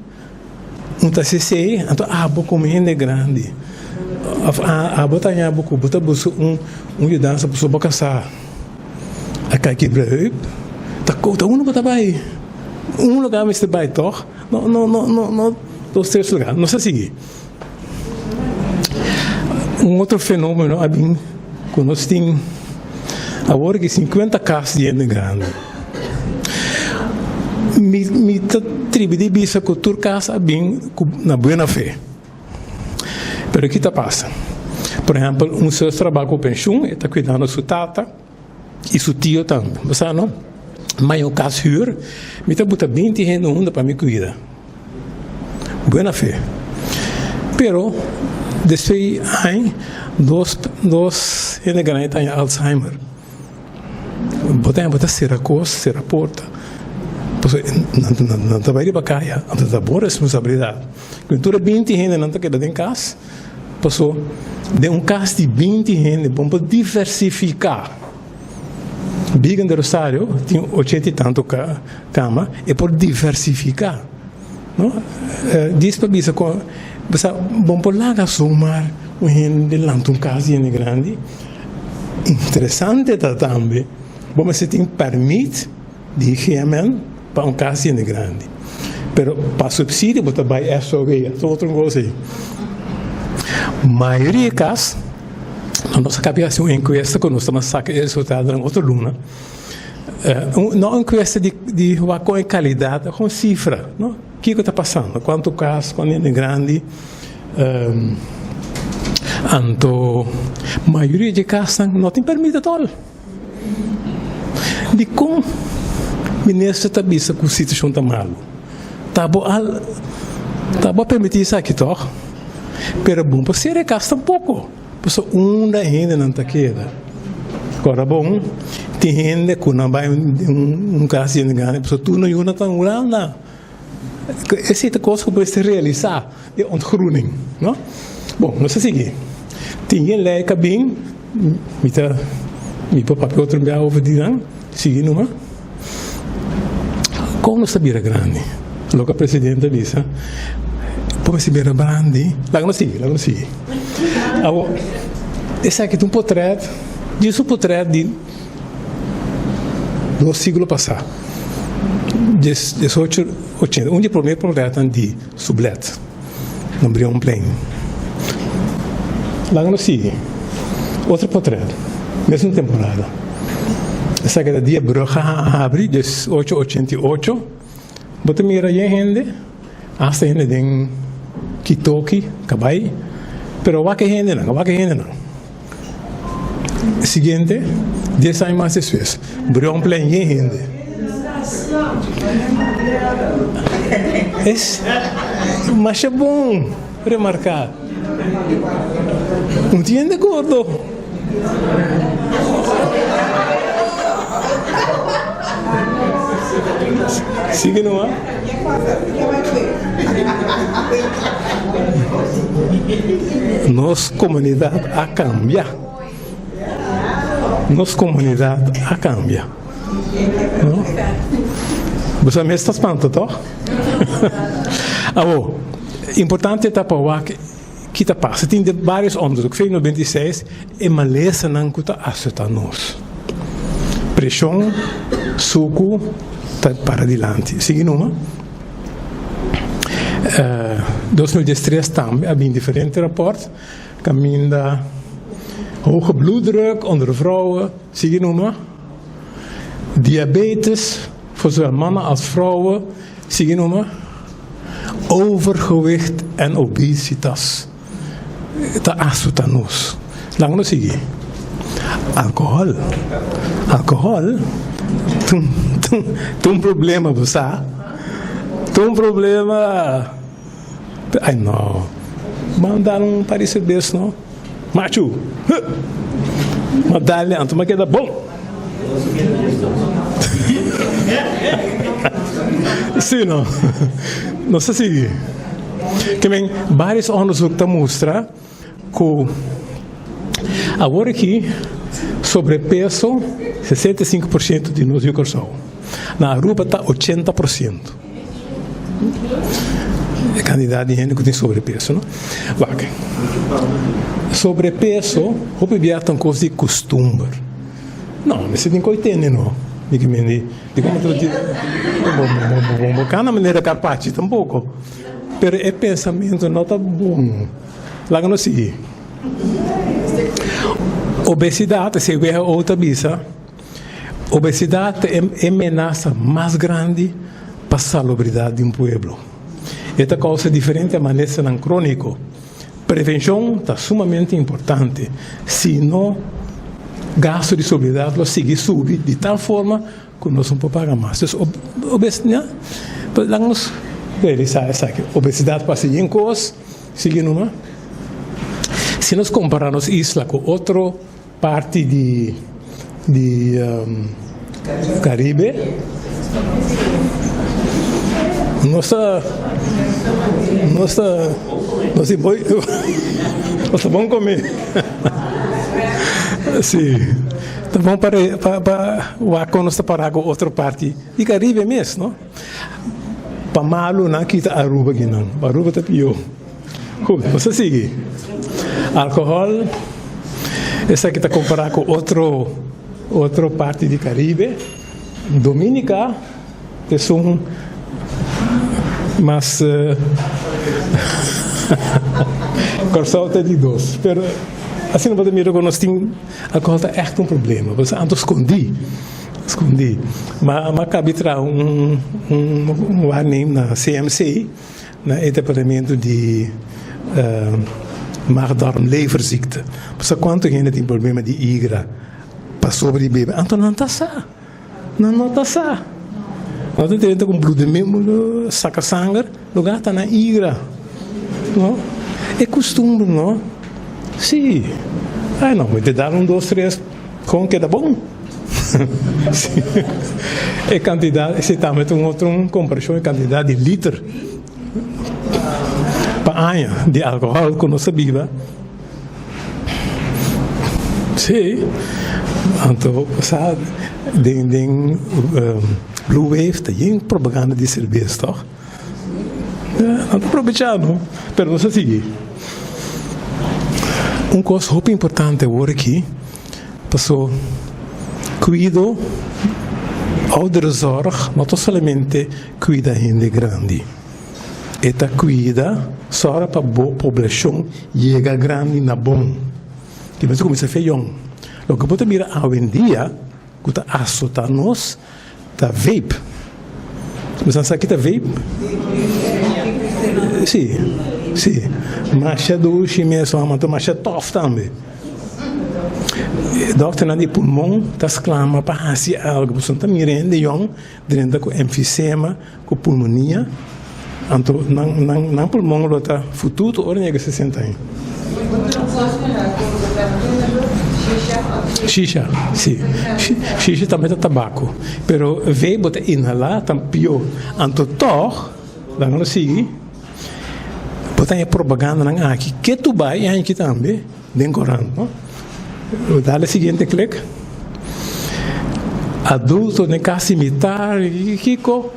S3: un ta hasi esei, anto abo komo hende grandi òf abo ta haña bo ku bo ta buska un un yudansa pasobra bo kasá a kai kibra heup, ta ta unda bo ta bai? Un lugar mester bai tòg? No no no no no dos tres lugar. Nos ta sigui. Un otro fenomeno a bin ku nos tin awor ki 50 kas di hende grandi. Mi mi ta tribi di bisa ku tur kas a bin ku na buena fe. Pero ki ta pasa? Por ehèmpel, un zuster a bai ku penshun, e ta kuidando su tata i su tio tambe. Bo sa no? M'a un kas hür, mi ta buta binti hende huntu pa mi kuida. Buena fe. Pero despues aña dos dos hende grandi ta haña Alzheimer. Bo ta bo ta sera kos, sera porta. Pasobra nan nan ta bai riba kaya, anto ta bo responsabilidat. Ku tur e binti hendenan ta keda den kas, paso den un kas di binti hende bo por diversifiká. Bigan de Rosario tin ochenta i tantu kama, e por diversifiká, no? Dis pa bisa ku bo sa bo por laga zomaar un hende lanta un kas di hende grandi. Interesante ta tambe bo mester tin pèrmit di GMN pa un kas di hende grandi, pero pa supsidio bo ta bai SOW, ta otro kos ei. Mayoria di kas. Nos a kapia hasi un enkuesta ku nos ta saka e resultadonan otro luna. No enkuesta di di wak kon e kalidat, kon sifra, no? Kiko ta pasando, kuantu kas, kuantu hende grandi. Anto mayoria di e kasnan no tin permit atòl. Dikon minister ta bisa ku situashon ta malu? Ta bo al ta bo a permití esaki tòg? Pero bo no por sera e kas tampoko, pasobra unda e hendenan ta keda. Ora bon, tin hende ku nan bai un kas di hende grandi pasobra tur nan yunan ta Hulanda. Esei ta kos ku bo mester realisá, e ontgroening, no? Bon, nos ta sigui. Tin yen lei ka bin, mi ta mi por papia otro bia over di nan, sigui numa. Kon nos ta bira grandi? Loke presidente a bisa, bo mester bira grandi. Laga nos sigui, laga nos sigui. Awor, esaki ta un potret, djis un potret di dos siglo pasá, diesocho ochenta, un di e promé potretnan di Sublet na Brionplein. Laga nos sigui. Otro potret, mesun temporada. Esaki ta dia brug a habri, 1888. Bo ta mira yen hende, hasta hende den kitoki, kabai, pero wak e hendenan, wak e hendenan. Siguiente, dies aña mas despues, Brionplein yen hende. Es masha bon remarká. Un tin hende gordo. Sigui numa. Nos komunidat a kambia. Nos komunidat a kambia. No? Bo sa mes ta spanta tòg? Awor, importante ta pa wak ki ta pasa. Tin vários onderzoek. Fe 96 e malesanan ku ta asota nos. Preshon, suku ta para dilanti. Sigui numa. 2013 tambe a bin diferente rapòrt kaminda hoge bloeddruk onder vrouwen. Sigui numa. Diabetes voor zowel mannen als vrouwen. Sigui numa. Overgewicht en obesitas ta asuta nos. Laga nos sigui. Alcohol. Alcohol ta un problema, bo sa. Ta un problema. Ai no. Ban dal un par di serbes no. Machu. Huh. Ma dal anto ma keda bon. Sí no. Nos ta sigui. Ke men varios onderzoek ta mustra ku awor aki sobrepeso 65% di nos yu Kòrsou. Na Aruba ta 80%. E kantidat di hende ku tin sobrepeso no. Wak. Sobrepeso hopi bia ta un kos di kustumber. No, mester tin koi tene no. Di ki men di di komo ta di bo bo bo kana manera karpachi tampoko. Pero e pensamentu no ta bon. Laga nos sigui. Obesidat, esei WHO ta bisa. Obesidat ta e menasa mas grandi pa salubridat di un pueblo. E ta kousa diferente malesanan króniko. Prevenshon ta sumamente importante, si no gasto di salubridat lo sigui subi di tal forma ku nos no por paga mas. Dus obesidat, laga nos realisá esaki, obesidat por hasi yen kos, sigui numa. Si nos kompará nos isla ku otro Parti di di Caribe. Nos ta nos ta nos tin bon nos ta bon come si ta bon pa pa pa wak con nos ta para cu otro parti di Caribe mes no pa malo nan kita Aruba kinan Aruba ta pio. Goed, nos ta sigui. Alcohol, esaki ta compara cu otro otro parti di Caribe. Dominica esun mas Corsou ta di dos. Pero asina bo ta mira cu nos tin alcohol ta echt un problema. Pasobra anto scondi, scondi. Ma ma cabi traha un un waarneem na CMC. Na e departamento di maag-darm-leverziekte. Pasobra kuantu hende tin problema di igra pasobra di bebe? Anto nan ta sa. Nan no ta sa. Nan ta drenta ku bloedemiddel, saka sanger, lugar ta na igra. No? E kustumber, no? Si. Ai no, mi ta dal un dos tres, kon keda bon. E kantidat, esei tambe ta un otro komparashon, e kantidat di liter pa aña di alkohòl ku nos ta biba. Sí, anto sa den den Blue Wave ta yen propaganda di serbes tòg? Nan ta probechá no, pero nos ta sigui. Un kos hopi importante awor aki. Paso kuido, ouderenzorg, no ta solamente kuida hende grandi. E ta kuida, sòru pa bo poblashon yega grandi na bon. Ki mester kuminsá fe yòn. Loke bo ta mira awendia ku ta asotá nos ta vape. Bo sa ki ta vape? Si, si. Masha dushi mes, ma ta masha tòf tambe. E dòkternan di pulmon ta sklama pa hasi algu, pasobra nan ta mira hende yòn drenta ku enfisema, ku pulmonia, anto nan nan nan pulmon lo ta fututu ora yega 60 aña. Shisha, si. Shisha tambe ta tabako. Pero vape bo ta inhalá ta pió. Anto tòg, laga nos sigui, bo ta haña propagandanan aki ke tu bai i haña aki tambe den korant, no? Dale siguiente klik. Adulto den kasi mitar, kiko?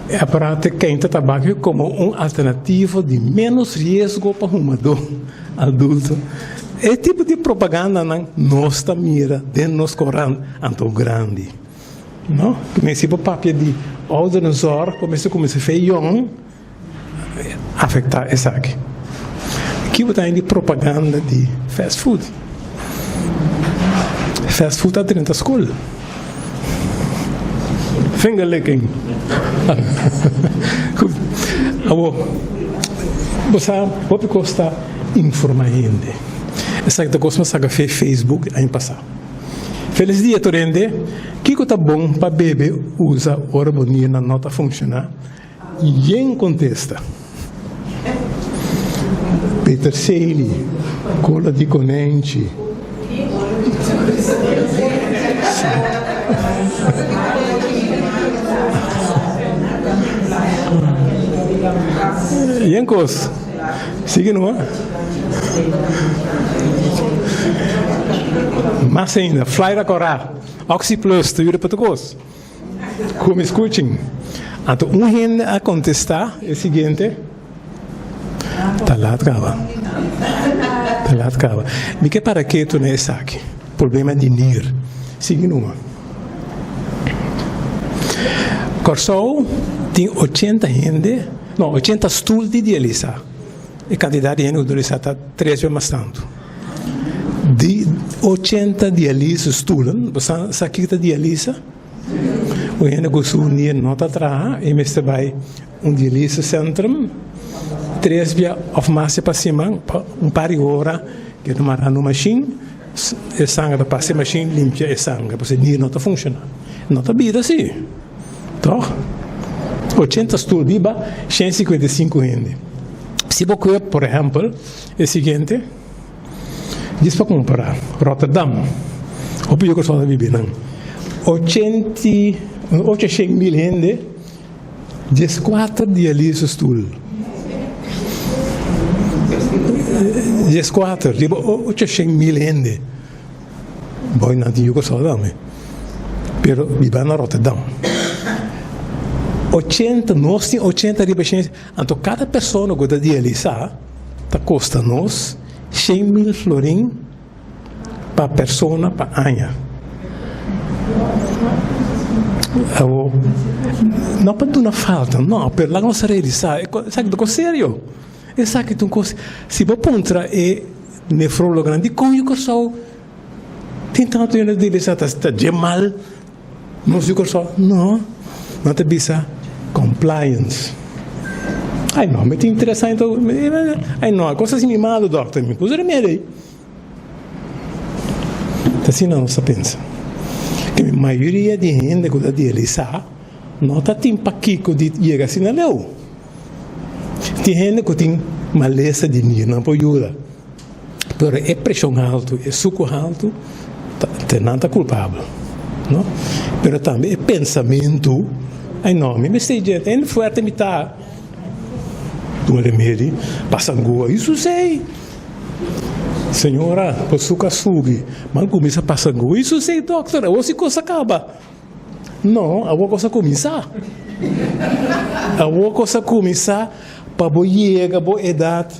S3: E aparato keinta tabak komo un alternativo di ménos riesgo pa humadó adulto. E tipo di propagandanan nos ta mira den nos korant anto grandi, no? Si bo papia di ouderenzorg, bo mester kuminsá fe yòn afektá esaki. Ki bo ta haña di propaganda di fast food? Fast food a drenta skol. Finger licking. Goed. Awor, bo sa hopi kos ta informa hende. Esaki ta kos mi a saka fe Facebook aña pasá. Felis dia tur hende. Kiko ta bon pa bebe usa ora bo nirnan no ta funshoná? Yen kontesta. Peterseli, kola di konenchi. Yen kos. Sigui numa. Mas ainda, flaira korá, Oxyplus ta yuda pa tur kos. Ku mi skuchin. Anto un hende a kontestá e siguiente, Ta lat kaba. Ta lat kaba. Mi ke para ketu na esaki. Problema di nir. Sigui numa. Kòrsou tin ochenta hende, no, ochenta stul di dialisá. E kantidat di hende ku dialisá ta tres bes mas tantu. Di ochenta dialisa stoelen, bo sa sa kiko ta dialisa? Un hende ku su nier no ta traha e mester bai un dialisa centrum tres bia of mas pa siman pa un par di ora ke ta mara na un mashin, e sanger ta pasa e mashin limpia e sanger pasobra e nier no ta funciona. No ta bida si, toch? Ochenta stoel biba 155 hende. Si bo kue por ehempel e siguiente. Djis pa kumpara, Rotterdam, hopi yu persona ta bibi nan, ochenti, ocho shen mil hende, dieskuater dialise stul. Dieskuater, riba ocho shen mil hende. Boy nan tin yu persona tambe, pero biba na Rotterdam. Ochenta, nos tin ochenta riba shen, anto kada persona ku ta dialisa, Ta kosta nos 100.000 florin pa persona pa aña. Awor, no pa duna falta, no, pero laga nos realisá, esaki ta un kos serio. Esaki ta un kos, si bo puntra e nefrologonan, dikon yu Kòrsou tin tantu hende dialisá? Ta dje mal Nos di Kòrsou, no, nan ta bisa compliance. Ai no, mi tin tres aña ta, ai no, kos asi mi malo dòkter, mi puso remedi ei. Ta asina nos ta pensa. Ke mayoria di hende ku ta dialisá no ta tin pakiko di yega asina leu. Tin hende ku tin malesa di nir, nan por yuda. Pero e preshon haltu, e suku haltu, ta nan ta kulpabel, no? Pero tambe e pensamentu, ai no, mi mester dje, ta hende fuerte mi ta. Tuma remedi, pasa angua, i susei. Señora, bo suku a subi, mal kuminsa pasa angua, i susei dokter, awor si kos a kaba. No, awor kos a kuminsá. Awor kos a kuminsá pa bo yega bo edat.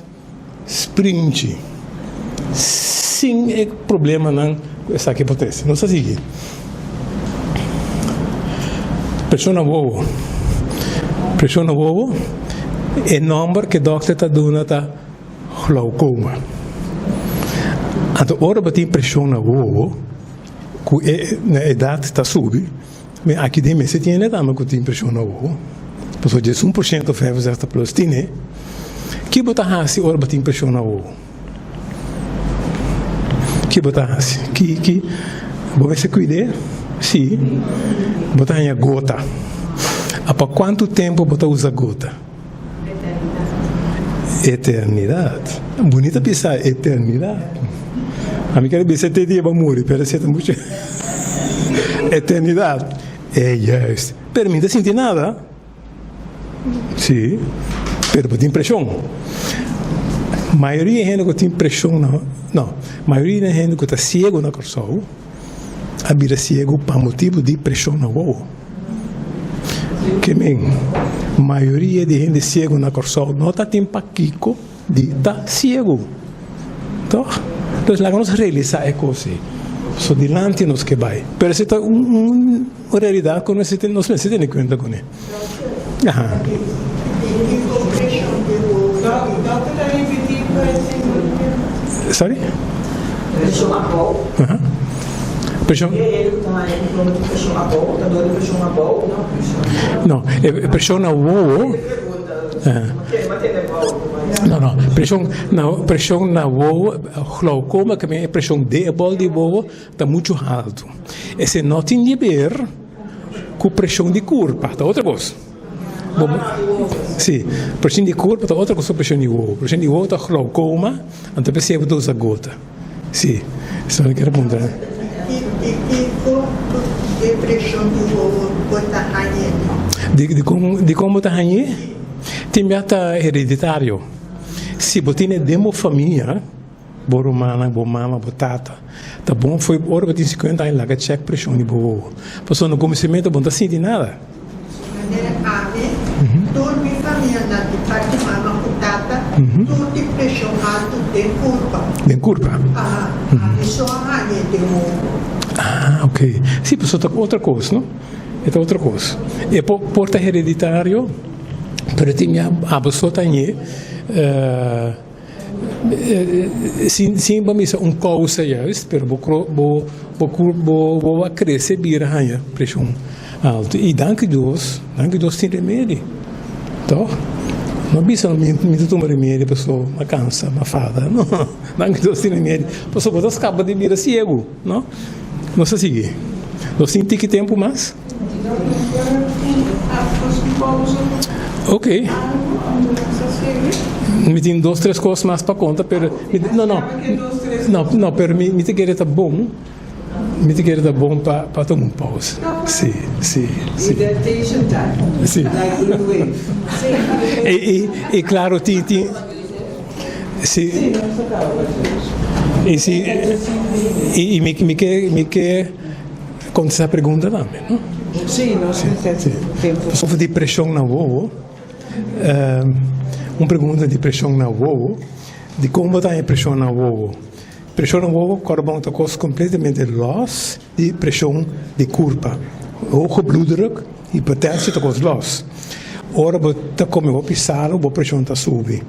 S3: Sprinchi, sin e problemanan ku esaki por trese. Nos ta sigui. Preshon na wowo. Preshon na wowo, e nòmber ku e dòkter ta duna ta glaukoma. Anto ora bo tin preshon na wowo, ku e na edat ta subi, mi aki den mester tin hende tambe ku tin preshon na wowo, pasobra 11% 65 plus tin e. Ki bo ta hasi ora bo tin preshon na wowo? Ki bo ta hasi? Ki ki bo mester kuid'é? Si, bo ta haña gota. A pa kuantu tempu bo ta usa gota? Eternidat. Bunita bisa, eternidat. Ami kere bisa te dia bo muri, pero esei ta muchu eternidat. E juist. Pero mi ta sinti nada. Si, pero bo tin preshon. Mayoria hende ku tin preshon na, no, mayoria hende ku ta siegu na Kòrsou a bira siegu pa motibu di preshon na wowo. Ke men, mayoria di hende siegu na Kòrsou no ta tin pakiko di ta siegu. Tòg? Entonces laga nos realisá e kos ei. So dilanti nos ke bai. Pero esei ta un realidat ku nos mester tene kuenta kuné. Aha. Sorry? Aha. Preshon. No, e preshon na wowo. No, no, preshon na, preshon na wowo, glaukoma ke men e preshon den e bòl di wowo ta muchu haltu. Esei no tin di ber ku preshon di kurpa, ta otro kos. Bo, si, preshon di kurpa ta otro kos ku preshon di wowo. Preshon di wowo ta glaukoma, anto p'esei bo ta usa gota. Si, esei mi kier puntra.
S5: I kiko e preshon di wowo por ta hañ'é?
S3: Di kon bo ta hañ'é? Tin bia ta hereditario. Si bo tene den bo famia, bo rumannan, bo mama, bo tata, ta bon fo'i ora bo tin sikuenta aña laga chèk preshon di bo wowo. Pasobra na kuminsamentu bo no ta sinti nada.
S5: Manera ami, tur mi famianan di parti mama ku tata, tur tin preshon haltu den kurpa.
S3: Den kurpa?
S5: Aha, ami so a haña den wowo.
S3: Ah, ok. Si, pasobra ta otro kos, no? E ta otro kos. E por por ta hereditario, pero tin ya abo so ta hañ'é. Sin sin bo misa un kousa juist, pero bo kro bo bo kur bo bo a krese bira haña preshon alto. I danki Dios, danki Dios tin remedi, tòg? No bisa mi mi ta tuma remedi paso mi a kansa, mi a fada, no. Danki Dios tin remedi, paso bo ta skapa di bira siegu, no? Nos ta sigui. Nos tin tiki tempu mas? Ok. Mi tin dos tres kos mas pa konta, pero no no no no pero mi mi ta kere ta bon mi ta kere ta bon pa pa tuma un pausa. Si si si. Si. E e e klaro tin tin si i si i mi mi ke mi ke Contesta pregunta tambe, no?
S1: Sí, nos mester tempo.
S3: Over di preshon na wowo, un pregunta di preshon na wowo, di kon bo ta haña preshon na wowo? Preshon na wowo kòrda bon ta kos kompletamente lòs di preshon di kurpa. Hoge bloeddruk, hipertensie ta kos lòs. Ora bo ta kome hopi salu bo preshon ta subi.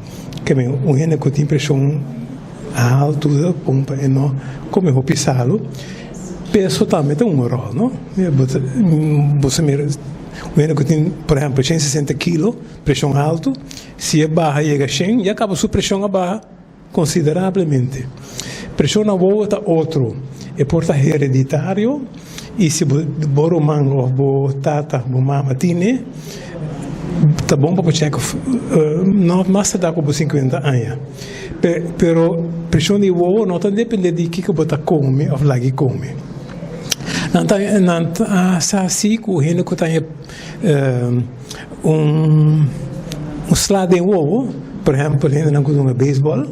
S3: Ke men un hende ku tin preshon haltu ta bon pa e no kome hopi salu. Peso tambe ta un ròl, no? Bo sa mira un hende ku tin, por ehèmpel, shen sesenta kilo, preshon haltu, si e baha yega shen, ya kaba su preshon a baha konsiderablemente. Preshon na wowo ta otro, e por ta hereditario i si bo bo ruman òf bo tata, bo mama tine, ta bon pa bo chèk no mas tardá ku bo sinkuenta aña. Pero preshon di wowo no ta depende di kiko bo ta kome òf lag'i kome. Nan ta nan ta sa si ku hende ku ta haña un un sla den wowo, por ehèmpel hendenan ku hunga beisbòl,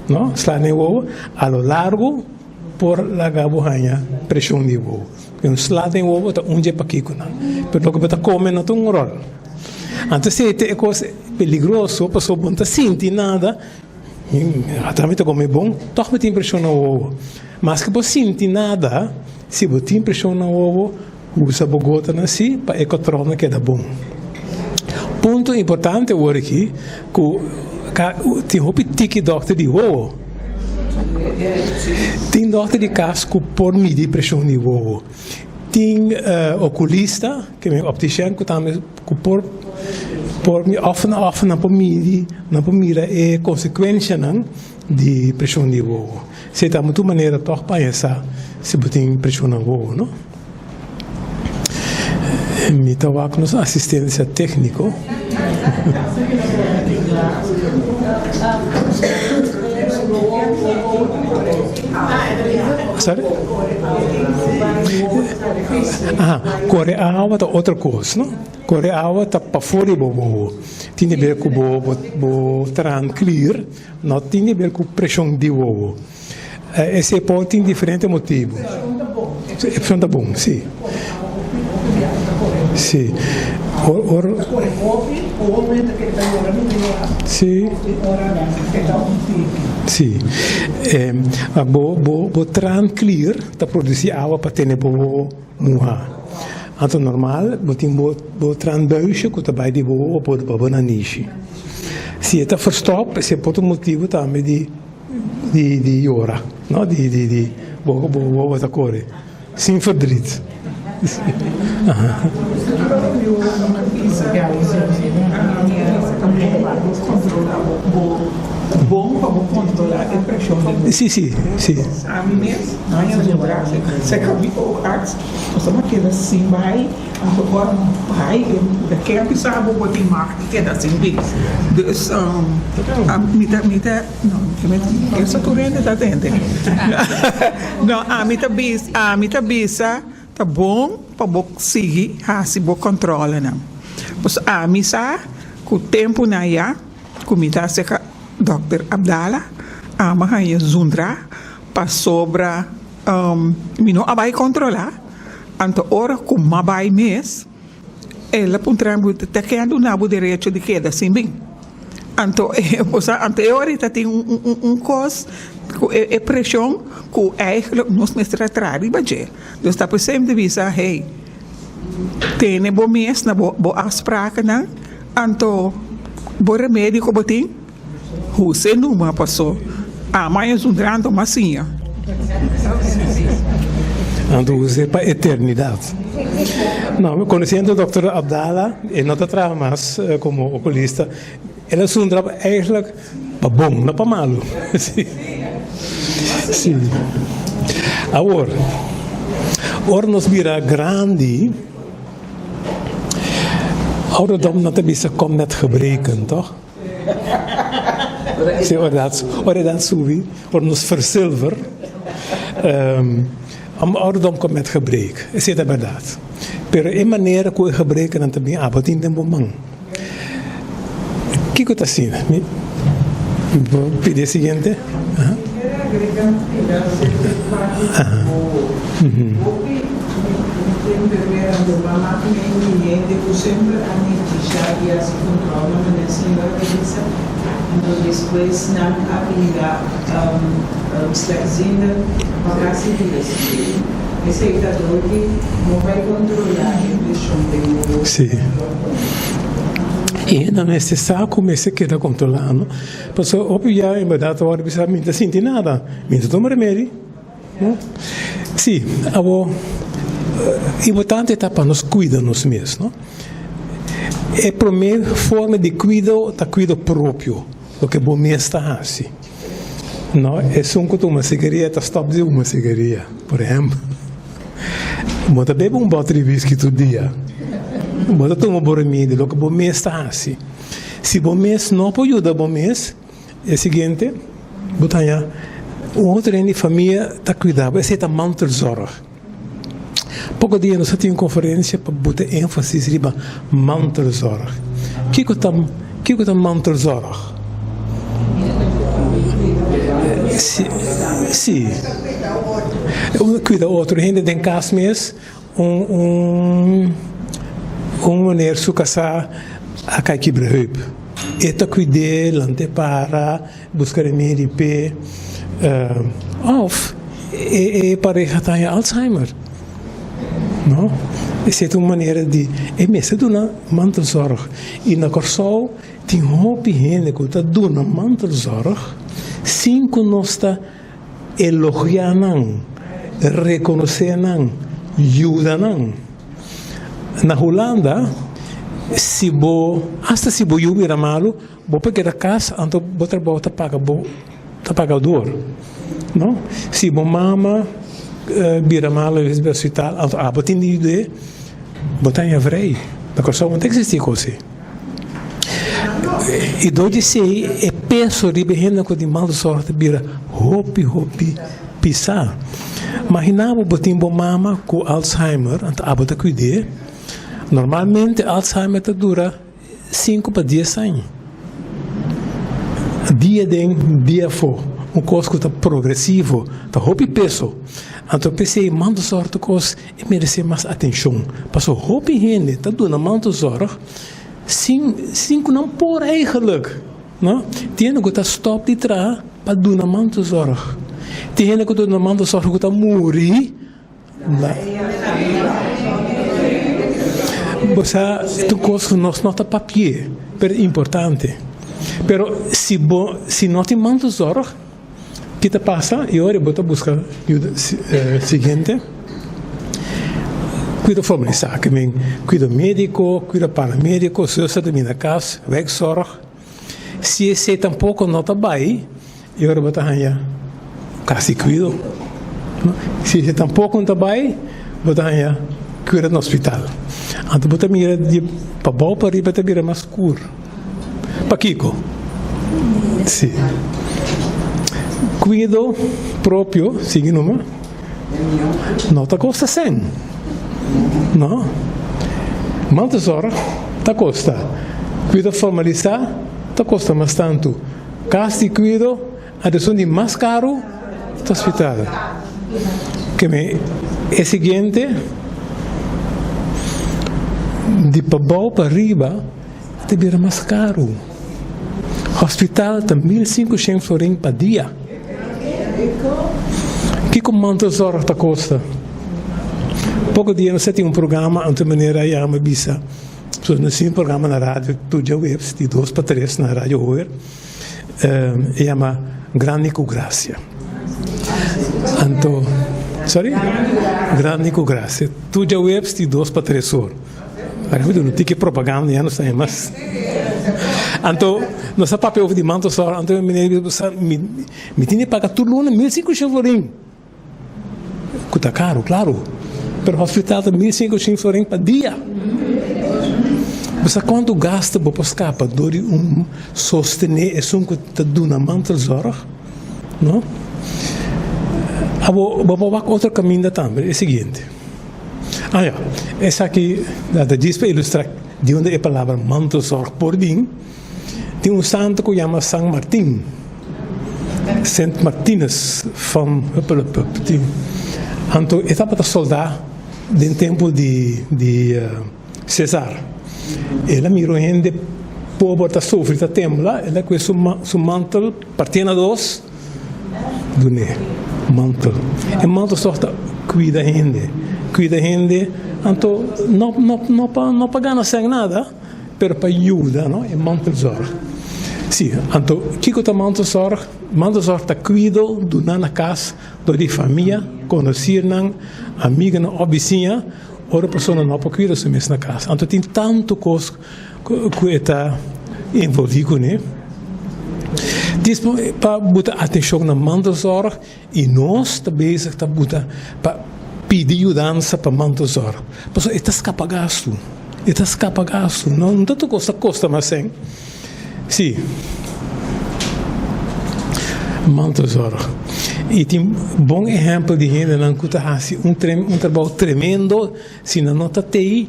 S3: no, sla den wowo, a lo largo por laga bo haña preshon di wowo. Un sla den wowo ta un dje pakikonan, pero loke bo ta kome no ta un ròl. Anto esei ta e kos peligroso pasobra bo no ta sinti nada, ata mi ta kome bon, tòg mi tin preshon na wowo. Maske bo sinti nada, si bo tin preshon na wowo, usa bo gotanan si pa e kòntròlnan keda bon. Punto importante awor aki ku tin hopi tiki dòkter di wowo. Tin dòkter di kas ku por midi preshon di wowo. Tin okulista, ke men optisien, ku tambe ku por por òf òf nan por midi, nan por mira e konsekuenshanan di preshon di wowo. Si ta mutu manera tòg pa haña sa si bo tin preshon na wowo, no? Mi ta wak nos asistensia tékniko. Sorry? Aha, kore awa ta otro kos, no? Kore awa ta pafó di bo wowo. Tin di ber ku bo bo traanklier, no tin di ber ku preshon di wowo. Esei por tin diferente motibu. E preshon ta bon, si. Si. Ora. Si. Si. Bo bo traanklier ta produsi awa pa tene bo wowo muha. Anto normal bo tin bo bo traanbuisje ku ta bai di bo wowo pa bo nanishi. Si e ta verstòp esei por ta un motibu tambe di. Di di yora no di di di bo bo bo ta kore sin verdriet. Si si si.
S6: No, eso tur hende ta tende. No, ami ta bisa, ami ta bisa ta bon pa bo sigui hasi bo kòntròlenan. Pasobra ami sa ku tempunan ya ku mi ta aserka dòkter Abdala, ami a haña zundra pasobra mi no a bai kòntrolá, anto ora ku mi a bai mes el a puntra mi ta ken a duna bo derecho di keda sin bin. Anto bo sa, anto e ora ta tin un kos ku e preshon ku eigentlik nos mester a traha riba dje. Dus ta por semper bisa, hey, tene bo mes na bo afsprakennan, anto bo remedi ku bo tin, huse numa paso ama es un gran tomasia.
S3: Anto huse pa eternidat. No, conociendo Dòkter Abdala, e no ta traha mas como oculista. El a zundra eigenlijk pa bon, no pa malu. Sí. Sí. Awor, ora nos bira grandi, ouderdom no ta bisa kom met gebreken, toch? Sí, ora dat, ora dat subi, ora nos versilver, ouderdom komt met gebrek. Esei ta bèrdat. Pero e manera ku e gebrekennan ta bin abo tin den bo man. Kiko ta asina? Mi por pidi e siguiente? Aha. Aha. Sí. I nan mester sa ku mester keda kontrolá, no? Pasobra hopi bia en bèrdat ta wòrdu bisa mi no ta sinti nada, mi no ta tuma remedi. No? Sí, awor importante ta pa nos kuida nos mes, no? E promé forma di kuido ta kuido propio, loke bo mes ta hasi. No, esun ku tuma sigaria ta stòp di huma sigaria, por ehèmpel. Bo ta bebe un bòter di whisky tur dia. Bo ta tuma bo remedi, loke bo mes ta hasi. Si bo mes no por yuda bo mes, e siguiente, bo ta haña un otro hende di famia ta kuida bo. Esei ta mantelzorg. Poko dia nos a tin un konferensia pa buta énfasis riba mantelzorg. Kiko ta kiko ta mantelzorg? Si, si. Un kuida otro hende den kas mes, un un un meneer su kasá a kai kibra heup. E ta kuid'é, lant'é para. Buska remedi p'e òf e pareha ta haña Alzheimer. No? Esei ta un manera di e mester duna mantelzorg. I na Kòrsou tin hopi hende ku ta duna mantelzorg sin ku nos ta elogiá nan, rekonosé nan, yuda nan. Na Hulanda si bo, asta si bo yu bira malu, Bo por keda kas anto bo trabou ta paga bo ta paga dor no si bo mama bira malo y bai hospital anto abo tin di yud'é bo ta haña vrij na Kòrsou no ta eksistí kos así y dor di esei e peso riba e hende ku tin mal di sòrg ta bira hopi hopi. pisá. Maginá bo bo tin bo mama ku Alzheimer, anto abo ta kuid'é. Normalmente Alzheimer ta dura sinku pa dies aña. Dia den, dia afó. Un kos ku ta progresivo, ta hopi peso. Anto p'esei mantelzorg ta kos e meresé mas atenshon. Pasobra hopi hende ta duna mantelzorg sin sin ku nan por eigenlijk, no. Tin hende ku ta stòp di traha pa duna mantelzorg. Tin hende ku ta duna mantelzorg ku ta muri. Bo sa tur kos ku nos no ta papi'é, pero e importante. Pero si bo si no tin mantelzorg, ki ta pasa? E ora bo ta buska yuda siguiente, kuido formalisá, ke men kuido médiko, kuido paramediko, zuster ta bini na kas, wijkzorg. Si esei tampoko no ta bai, e ora bo ta haña kasi kuido. Si esei tampoko no ta bai, bo ta haña kuido na hospital. Anto bo ta mira di pabou pa riba ta bira mas skur. Pakiko? Si. Kuido propio, sigui numa, no ta kosta sèn. No. Mantelzorg ta kosta. Kuido formalisá ta kosta mas tantu. Kas di kuido a esun di mas karu ta hospital. Keme e siguiente di pabou pa riba ta bira mas karu. Hospital ta 1500 florin pa dia. Kiko mantelzorg ta kosta? Poko dia nos a tin un programa anto manera a yama bisa so nos tin un programa na radio tur djaweps di dos pa tres na radio Hoer e yama Grandi ku Grasia anto sorry Grandi ku Grasia tur djaweps di dos pa tres or Laga mi duna un tiki propaganda ya no sa mas anto nos a papia over di mantelzorg anto e meneer bisa mi mi tin di paga tur luna 1500 florin. Ku ta karu, klaru. Pero hospital ta 1500 florin pa dia. Bo sa kuantu gastu bo por skapa dor di un sostené esun ku ta duna mantelzorg? No. Abo bo por wak otro kaminda tambe, e siguiente. Ah ya, esaki ta djis pa ilustrá di unda e palabra mantelzorg por bin. Tin un santu ku yama San Martin, Sint Martinus van Huppelepup. Tin. Anto e tabata soldá den tempu di di Cesar. El a mira un hende pober ta sufri, ta tembla, el a kue su su mantel partié na dos, dun'é mantel. E mantel sòg ta kuida hende, kuida hende, anto no no no pa no pa gana sèn nada. Pero pa yuda, no, e mantelzorg. Sí, anto kiko ta mantelzorg? Mantelzorg ta kuido duná na kas dor di famia, konosirnan, amigonan òf bisiña ora e persona no por kuida su mes na kas. Anto tin tantu kos ku e ta envolví kuné. Dis pa buta atenshon na mantelzorg i nos ta bezig ta buta pa pidi yudansa pa mantelzorg. Pasobra e ta skapa gastu. E ta skapa gastu. No, no ta tur kos ta kosta mas sèn. Sí. Mantelzorg. I tin bon ehèmpel di hendenan ku ta hasi un un trabou tremendo si nan no ta tei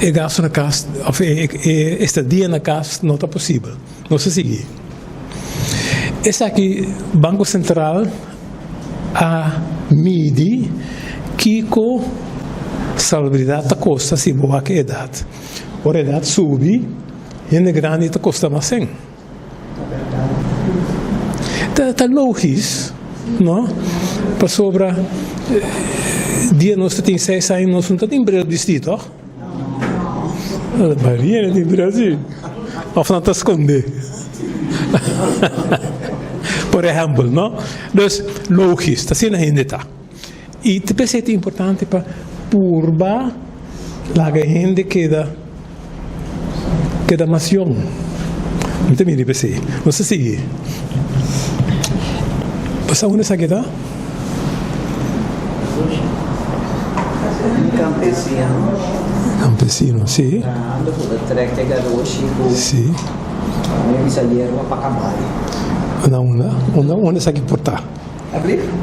S3: e gastu na kas òf e e estadia na kas no ta posibel. Nos ta sigui. Esaki Banko Sentral a midi kiko salubridat ta kosta si bo wak e edat. Ora edat subi, hende grandi ta kosta mas sen. Ta ta logis, no? Pasobra dia nos ta tin seis aña nos no ta tin bril bisti, tòg? Maria no tin bril si. Òf nan ta skondé. Por ehèmpel, no? Dus, logis, ta asina hende ta. I ta p'esei ta importante pa purba laga e hende keda keda mas yòn. Mi ta mira p'esei. Nos ta sigui. Bo sa unda esaki ta?
S7: Un campesino.
S3: Campesino, si.
S7: Trahando cu ta trek e garoshi cu.
S3: Si.
S7: Mi a bisa yerba pa caballo.
S3: Na unda? Unda esaki por ta?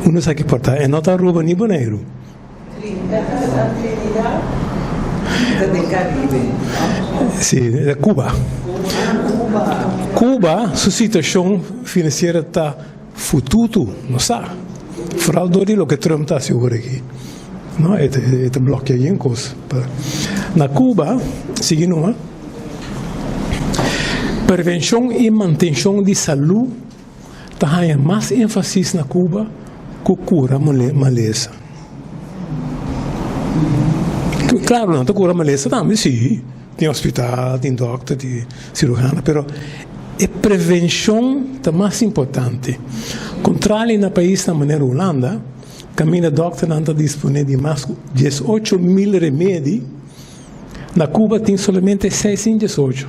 S3: Unda esaki por ta? E no ta Aruba ni Boneiru. Si, ta Cuba. Cuba su situacion financiero ta fututu, no sa. Vooral door di loke Trump ta haci awor aki. No, e ta blokea yen cos. Na Cuba, sigui numa, prevencion y mantencion di salud ta haña mas énfasis na Cuba ku kura malesa. Klaro, nan ta kura malesa tambe, sí, tin hospital, tin dòkter, tin siruhano, pero e prevenshon ta mas importante. Kontrali na paisnan manera Hulanda, kaminda dòkternan ta disponé di mas ku 18.000 remedi, Na Cuba tin solamente 618.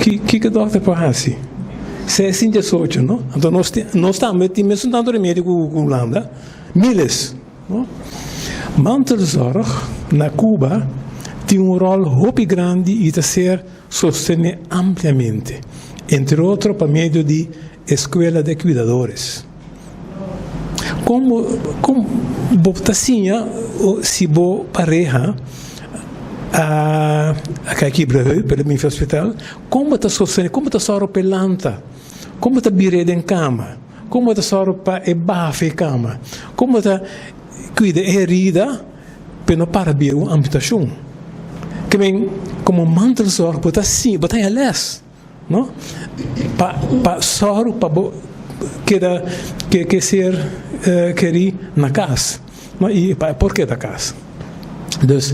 S3: Ki kiko dokter por hasi? 618, no? Anto nos tin, nos tambe tin mesun tanto remedio ku Hulanda, miles, no? Mantelzorg na Cuba tin un rol hopi grandi i ta ser sostené ampliamente, entre otro pa medio di Escuela de Cuidadores. Kon bo kon bo ta siña si bo pareha a a kai kibra heup el a bin fi hospital? Kon bo ta sostené? Kon bo ta sòru pa e lanta? Kon bo ta bir'é den kama? Kon bo ta sòru pa e baha fi e kama? Kon bo ta kuida e herida pa e no para bira un amputashon? Ke men komo mantelzorg bo ta siña bo ta haña lès. No? Pa pa sòru pa bo keda ke ke ser kerí na kas, no? I pa e por keda kas. Dus,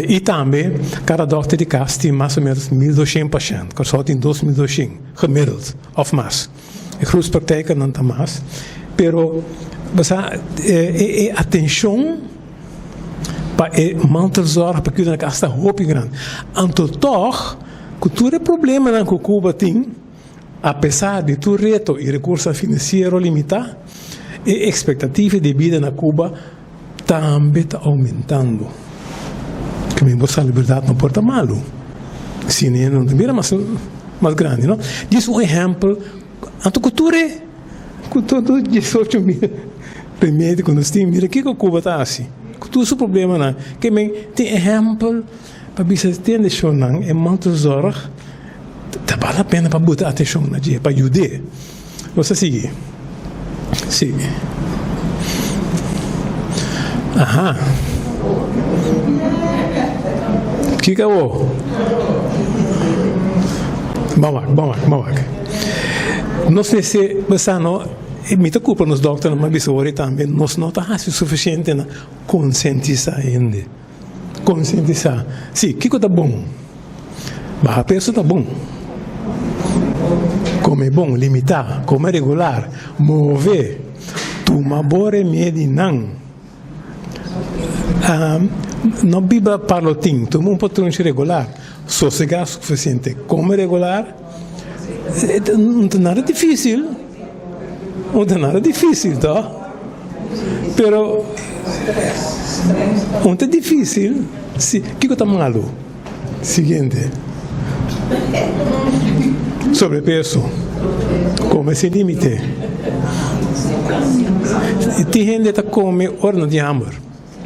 S3: i tambe kada dòkter di kas tin mas o ménos 1200 pashènt. Kòrsou tin 2200 gemiddeld òf mas. E groepspraktijkennan ta mas. Pero bo sa e e atenshon pa e mantelzorg pa kuida na kas ta hopi grandi. Anto tòg Ku tur e problemanan ku Cuba tin, apesar di tur reto i rekursonan finansiero limitá, e ekspektativa di bida na Cuba tambe ta oumentando. Ke men bo sa liberdat no por ta malu, si no no ta bira mas mas grandi, no? Djis un ehèmpel, anto ku tur e ku tur 18.000 remedi ku nos tin, mira kiko Cuba ta hasi ku tur su problemanan. Ke men tin ehèmpel. Pa bisa tende shonnan e mantelzorg ta bal la pena pa buta atenshon na dje, pa yud'é. Nos ta sigui. Sigui. Aha. Kiko awor? Ban wak, ban wak, ban wak. Nos mester bisa no, mi ta kulpa nos dòkternan, mi a bisa wor tambe, nos no ta hasi sufisiente na konsientisá hende. Konsientisá. Sí, kiko ta bon? Baha peso ta bon. Kome bon, limitá, kome regular, move, tuma bo remedinan. No biba parlotin, tuma un patronchi regular, sosegá sufisiente, kome regular. No ta nada difísil, no ta nada difísil, tòg? Pero un ta difísil si kiko ta malu? Siguiente. Sobrepeso. Kome sin límite. Tin hende ta kome ora nan tin hamber.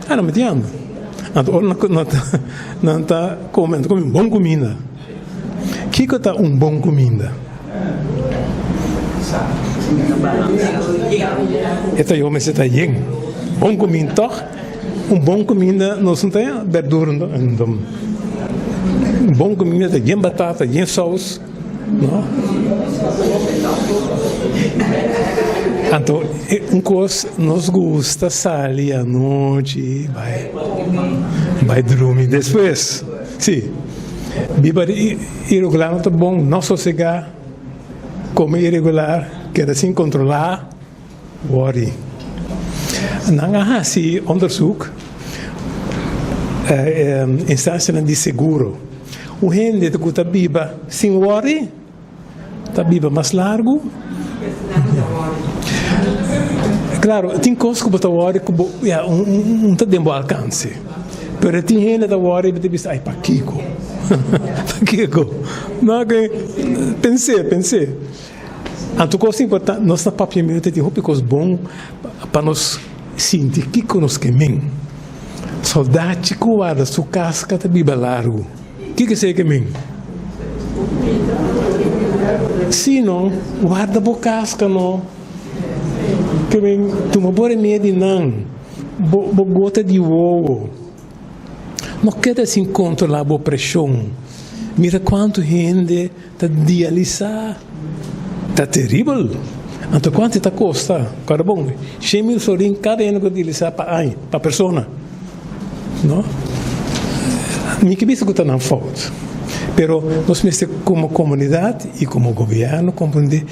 S3: Ah, nan tin hamber. Anto ora nan ta nan ta kome, nan ta kome un bon kuminda. Kiko ta un bon kuminda? E ta yo mester ta yen. Bon kuminda tòg? Un bon kuminda nos no ta berdura un bon kuminda ta yen batata, yen sous. No? Anto un kos nos gusta sali anochi bai bai drumi despues. Si, biba di iregular no ta bon, no sosegá, kome iregular, keda sin kontrolá, wòri. Nan a hasi onderzoek, instansianan di seguro. Un hende ku ta biba sin wòri ta biba mas largu. Klaro, tin kos ku bo ta wòri ku bo ya un ta den bo alkanse. Pero tin hende ta wòri i bo ta bisa, ai pakiko? Pakiko? No, ke pens'é, pens'é. Anto kos importante, nos na papiamentu tin hopi kos bon pa nos sinti kiko nos ke men. Soldachi ku warda su kaska ta biba largu. Kiko esei ke men? Si no, warda bo kaska no. Ke men tuma bo remedinan, bo bo gota di wowo. No keda sin kontrolá bo preshon. Mira kuantu hende ta dialisá. Ta teribel. Anto kuantu ta kosta? Kòrda bon, 100.000 florin kada hende ku ta dialisá pa aña, pa persona. No? Mi ke bisa ku ta nan fout. Pero nos mester komo komunidat i komo gobièrnu komprendé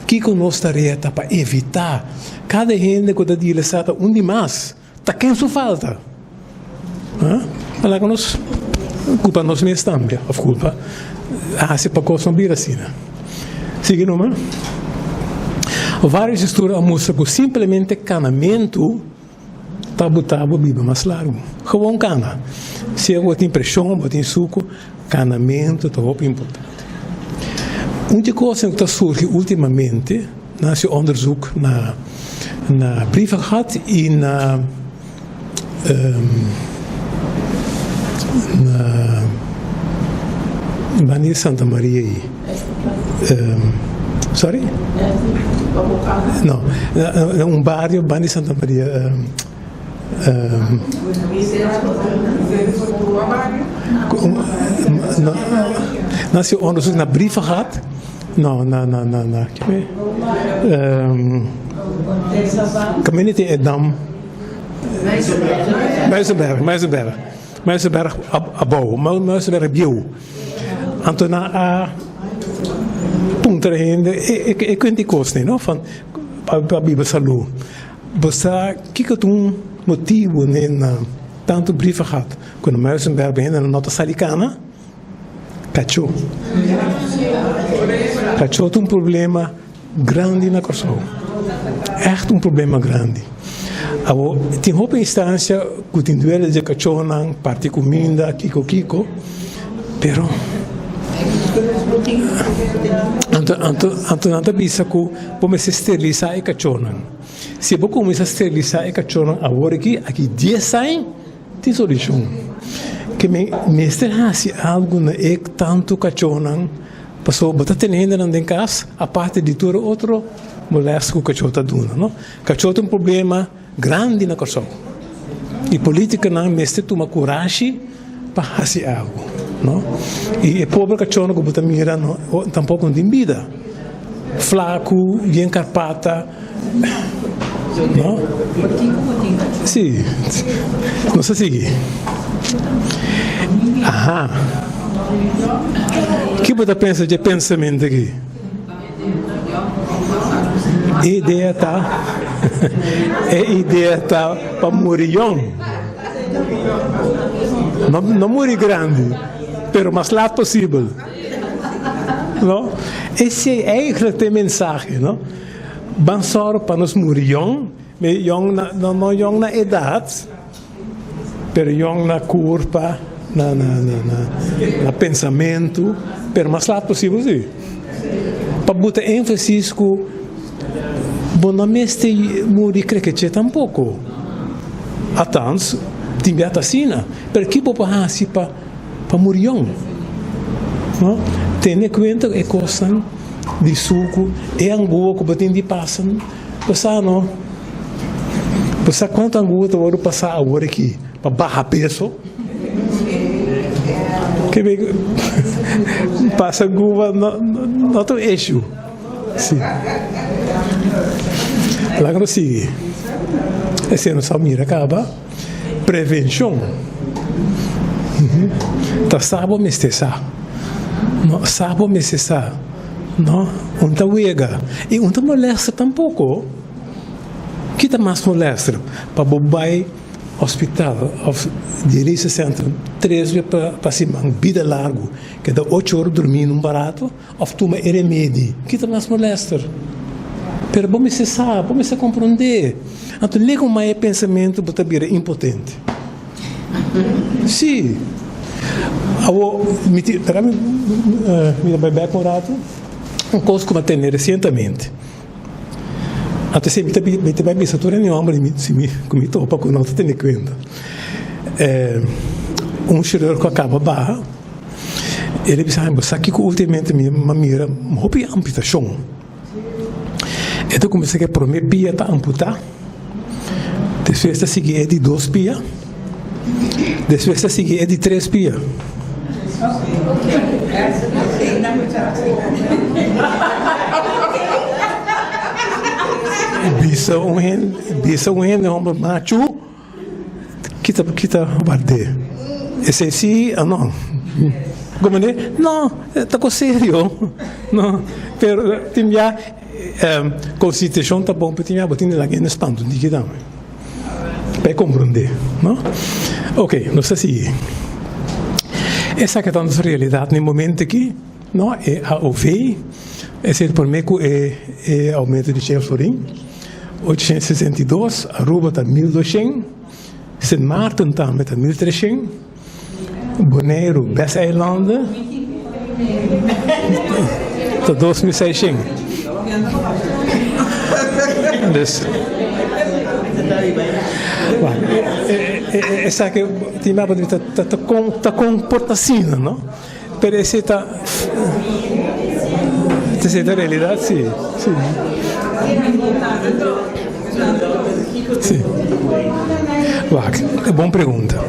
S3: kiko nos tarea ta pa evitá kada hende ku ta dialisá ta un di mas. Ta ken su falta? Ha? A laga nos culpa nos mes tambe, of culpa haci pa cos no bira asina. Sigui numa. Varios estudio a mustra cu simplemente canamentu ta buta bo biba mas largu. Gewoon cana. Sea bo tin presion, bo tin sucu, canamentu ta hopi importante. Un di cosnan cu ta surgi ultimamente, Nan hasi onderzoek na na Brievengat i na na banda di Santa Maria ei. Sorry? No, na un bario banda di Santa Maria. Nan hasi onderzoek na Brievengat. No, na, na, na, na. Um, community Edam. Muizenberg, Muizenberg. Muizenberg abou, Muizenberg bieu. Anto na a puntra hende, e, e, e kunt die kos nie, no? Van, pa, pa biba salú. Bo sa kiko ta un motibu ne na tantu Brievengat ku na Muizenberg hende no ta sali kana? Kachó. Kachó ta un problema grandi na Kòrsou. Ègt un problema grandi. Awor, tin hopi instansia ku tin duele di e kachónan, parti kuminda, kiko kiko, pero anto anto anto nan ta bisa ku bo mester sterilisá e kachónan. Si bo kuminsá sterilisá e kachónan awor aki, aki dies aña, Tin solushon. Ke men mester hasi algu na e tantu kachónan, pasobra bo ta tene hendenan den kas aparte di tur e otro molèst ku kachó ta duna, no? Kachó ta un problema grandi na Kòrsou i politikonan mester tuma kurashi pa hasi algu, no? I e pober kachónan ku bo ta mira no tampoko no tin bida, flaku, yen karpata. No? Sí. Nos ta sigui. Aha. Ki bo ta pensa dje pensamentu aki? E idea ta e idea ta pa muri yong. No, no muri grandi, pero mas laat posibel. No? Esei eigenlijk ta e mensahe, no? Ban sòru pa nos muri yòn, me yòn na, no, no yòn na edat, pero yòn na kurpa, na, na, na, na, na pensamentu, pero mas lat posibel si. Pa buta énfasis ku bo no mester muri krekeche tampoko. Althans, tin bia ta asina, pero ki bo por hasi pa. Pa muri yòn. No? Tene kuenta ku e kosnan di suku, e angua ku bo tin di pasa, bo sa no? Bo sa kuantu angua ta wòrdu pasá awor aki pa baha peso? Ke be pasa angua no no ta un issue. Si. Laga nos sigui. Esei nos a mira kaba. Prevenshon ta sa bo mester sa no sa bo mester sa no un ta wega i un ta molester tampoko ki ta mas molester pa bo bai hospital of dialyse center tres bes pa siman bida largu keda ocho ora durmi na un barato. Of tuma e remedi, kita mas molester. Pero bo mester sa, bo mester komprondé. Anto lego mai e pensamentu bo ta bira impotente. Sí. Awor, mi tin, pera mi, mi ta bai bek un ratu. Un kos ku mi a tende resientemente, anto esei mi ta mi ta bai bisa tur hende hòmber di si mi ku mi topa ku no ta tene kuenta. Un shirurgo a kaba baha, el a bisa mi, bo sa kiko ultimamente mi a mira hopi amputashon. E ta kuminsá ku e promé pia ta amputá, despues ta sigui e di dos pia, despues ta sigui e di tres pia. Bisa un hende, bisa un hende homber machu. Kita kita ward'é. Esei si o no? Como ne? No, ta cos serio. No, pero tin bia constitucion ta bon, pero tin bia bo tin di laga hende spanta un tiki tambe pa e comprende, no? Ok, nos ta sigui. Esaki ta nos realidad na e momento aki, no? E AOV, esei ta prome cu e aumento di shen florin. 862, Aruba ta 1200, Sint Maarten tambe ta 1300, Boneiru, Bes-eilanden, ta 2600. Dus, esaki tin mapa di ta ta kon ta kon por ta asina, no? Pero esei ta esei ta realidad si si si wak e bon pregunta.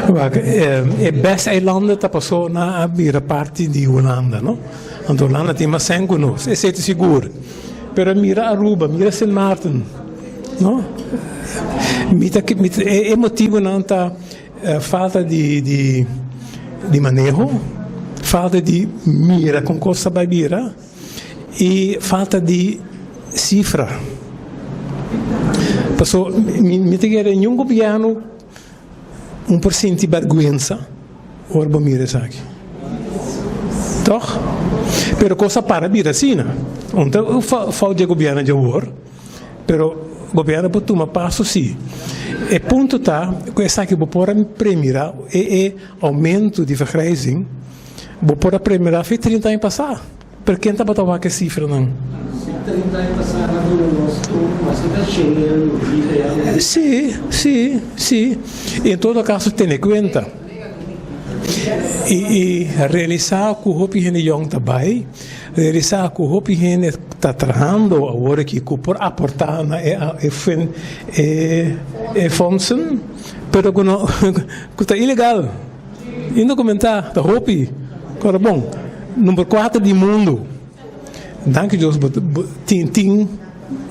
S3: Wak e bes eilanden ta paso nan a bira parti di Hulanda no anto Hulanda tin mas sèn ku nos esei ta sigur pero mira Aruba mira Sint Maarten. No? Mi ta, mi ta, e, e motibonan ta eh, falta di, di, di maneho, falta di mira con cos ta bai bira y falta di cifra. Paso mi, mi ta kere niun gobierno Un por sinti bèrgwensa ora bo mira esaki. Tòg? Pero kos a para bira asina. Un ta fout di e gobièrnu dje awor, pero gobièrnu por tuma paso si. E punto ta ku esaki bo por a premirá e e oumento di vergrijzing bo por a premirá fe 30 aña pasá. Pero ken tabata wak e sifranan?
S7: Si 30 aña pasá nan duna nos tur mas di shen mil bida ya.
S3: Sí, sí, sí. Y en todo caso tene cuenta y y realisa cu hopi hende yong ta bay, realisa cu hopi hende ta trahando awor aki cu por aporta na e e e e fondsen, pero cu no cu ta ilegal. Indocumentá ta hopi. Ora bon, number kuater di mundu. Danki Dios bo tin tin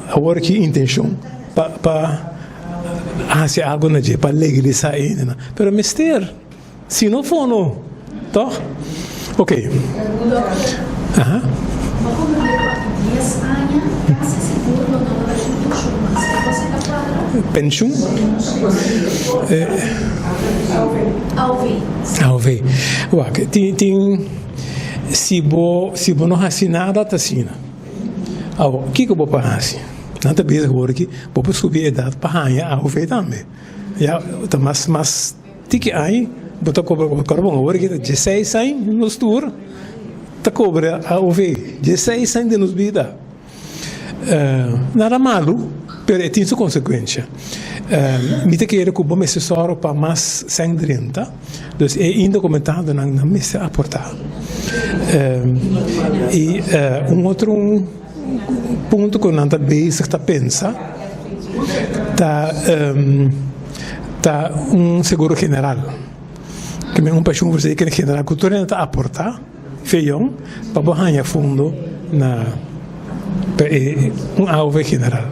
S3: awor aki intencion pa pa hasi algo na dje, pa legalisá e hendenan. Pero mester, si no fono, tòg? Ok. Aha. Penshun? AOV. Wak, tin, tin, si bo, si bo no hasi nada ta asina. Awo, kiko bo por hasi? Nan ta bisa awor aki, bo por subi edat pa haña AOV tambe. Ya, ta mas, mas. Tiki aña bo ta kobra bo kòrda bon awor aki ta dieseis aña nos tur ta kobra AOV dieseis aña di nos bida nada malu pero e tin su konsekuensha mi ta kere ku bo mester sòru pa mas sèn drenta dus e indokumentadonan nan mester aportá i un otro punto ku nan ta bezig ta pensa ta ta un seguro general. Ke men un pensioenverzekering general ku tur hende ta aportá feyon pa bo haña fondo na pa e un AOV general.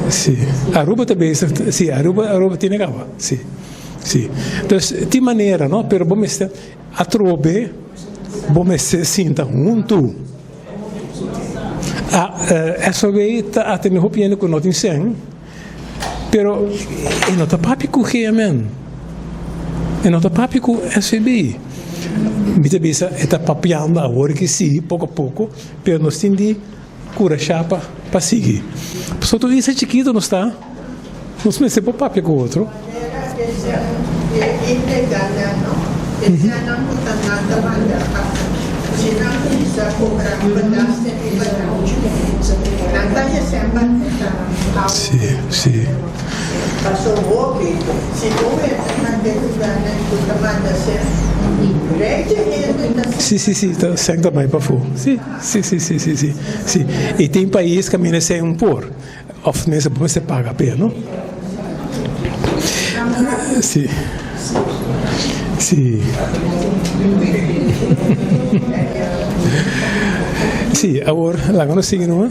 S3: Si, Aruba ta bezig, si Aruba Aruba tene kaba, si, si. Dus tin manera no, pero bo mester atrobe bo mester sinta huntu. A SOW ta atende hopi hende ku no tin sèn, pero e no ta papia ku GMN, e no ta papia ku SVB. Mi ta bisa e ta papiando awor ki si, poko a poko, pero nos tin di kurashá pa pa sigui. Pasobra tur isla chikitu nos ta, nos mester por papia ku otro.
S5: E ilegalnan no, esnan ku ta nan ta manda pa si nan kuminsá kobra belasting riba nan, nan ta hesé ta
S3: Sí, sí.
S5: Paso hopi si bo weta nan den lugarnan ku ta manda sèn, rei di hende ta
S3: Sí, sí, sí, ta sèn ta bai pafó. Sí, sí, sí, sí, sí, sí, sí. I tin pais kaminda sèn un por, òf mester bo mester paga p'e, no? Sí, sí. Sí, awor laga nos sigui numa.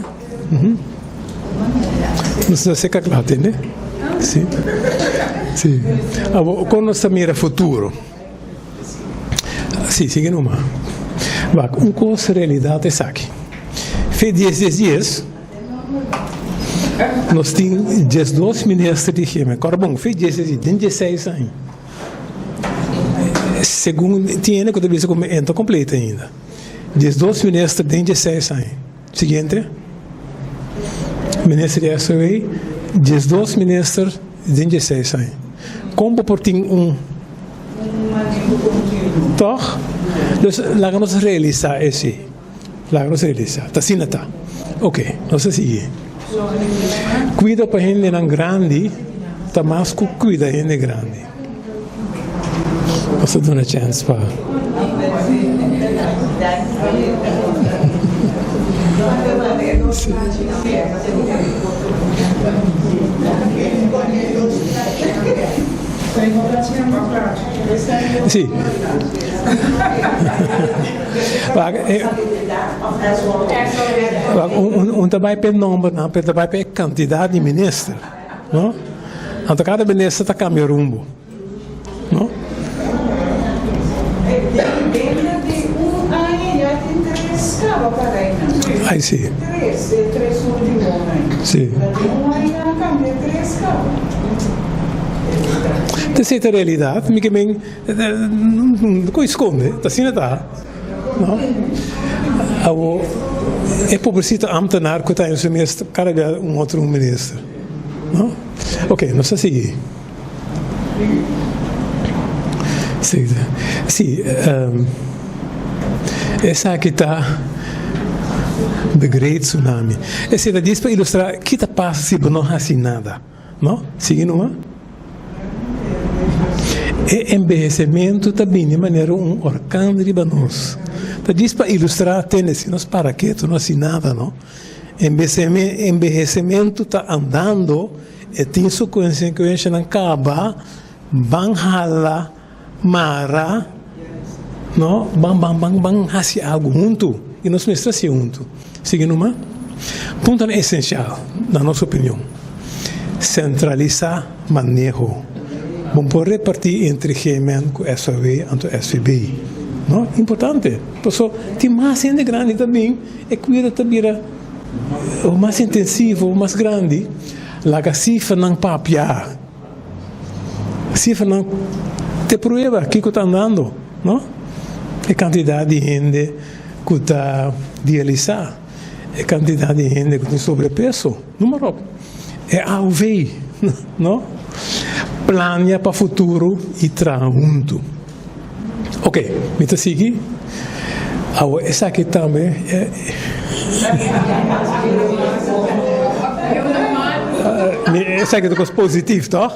S3: Nos ta seca cla, tende? Sí. Sí. Awor, con nos ta mira futuro? Sí, sigui numa. Wak, un cos realidad esaki. Fe dies dies dies, nos tin diesdos minister di GMN. Cor bon, fe dies dies dies, den diesseis aña. Segun tin hende cu ta bisa cu mi e no ta completo ainda. Diesdos minister den diesseis aña. Siguiente. Minister di SOE, 12 minister den 16 aña. Kon bo por tin un. Tòg? Dus laga nos realisá esei. Laga nos realisá. Ta asina ta. Oke, nos ta sigui. Kuido pa hendenan grandi ta mas ku kuida hende grandi. Nos ta duna chèns pa. Sí. Wak, wak, un, un ta bai p'e nombernan, pero ta bai p'e kantidat di minister. No? Anto kada minister ta kambia rumbo. No?
S1: Dentro di un aña ya tin tres kaba pa reina.
S3: Ai si.
S1: Tres, e tres ultimonan.
S3: Si.
S1: Ta den un aña a kambia tres kaba.
S3: Ta esei ta realidat, mi ke men no skonde, ta asina ta. No? Awor e pobrecito ambtenaar cu ta en su mes cada bia un otro un minister. No? Ok, nos ta sigui. Sí, sí, um, esaki ta The Great Tsunami. Esei ta djis pa ilustra ki ta pasa si bo no haci nada. No? Sigui numa. E enbehesementu ta bini manera un orkan riba nos. Ta djis pa ilustrá, tende, si nos para ketu no hasi nada, no? Enbehesementu ta andando, e tin su konsekuenshanan kaba, ban hala, mara, no? Ban, ban, ban, ban hasi algu huntu. I nos mester hasi huntu. Sigui numa. Puntonan esensial, na nos opinion. Sentralisá maneho. Bo por repartí entre GMN ku SOW anto SVB. No? Importante. Paso tin mas hende grandi ta bin, e kuido ta bira mas intensivo, mas grandi. Laga sifranan papia. Sifranan te prueba kiko ta andando, no? E kantidat di hende ku ta dialisá, e kantidat di hende ku tin sobrepeso, numa ròp. E AOV, no? Plania pa futuro i traha huntu. Ok, mi ta sigui. Awor esaki tambe esaki ta kos positif tòg?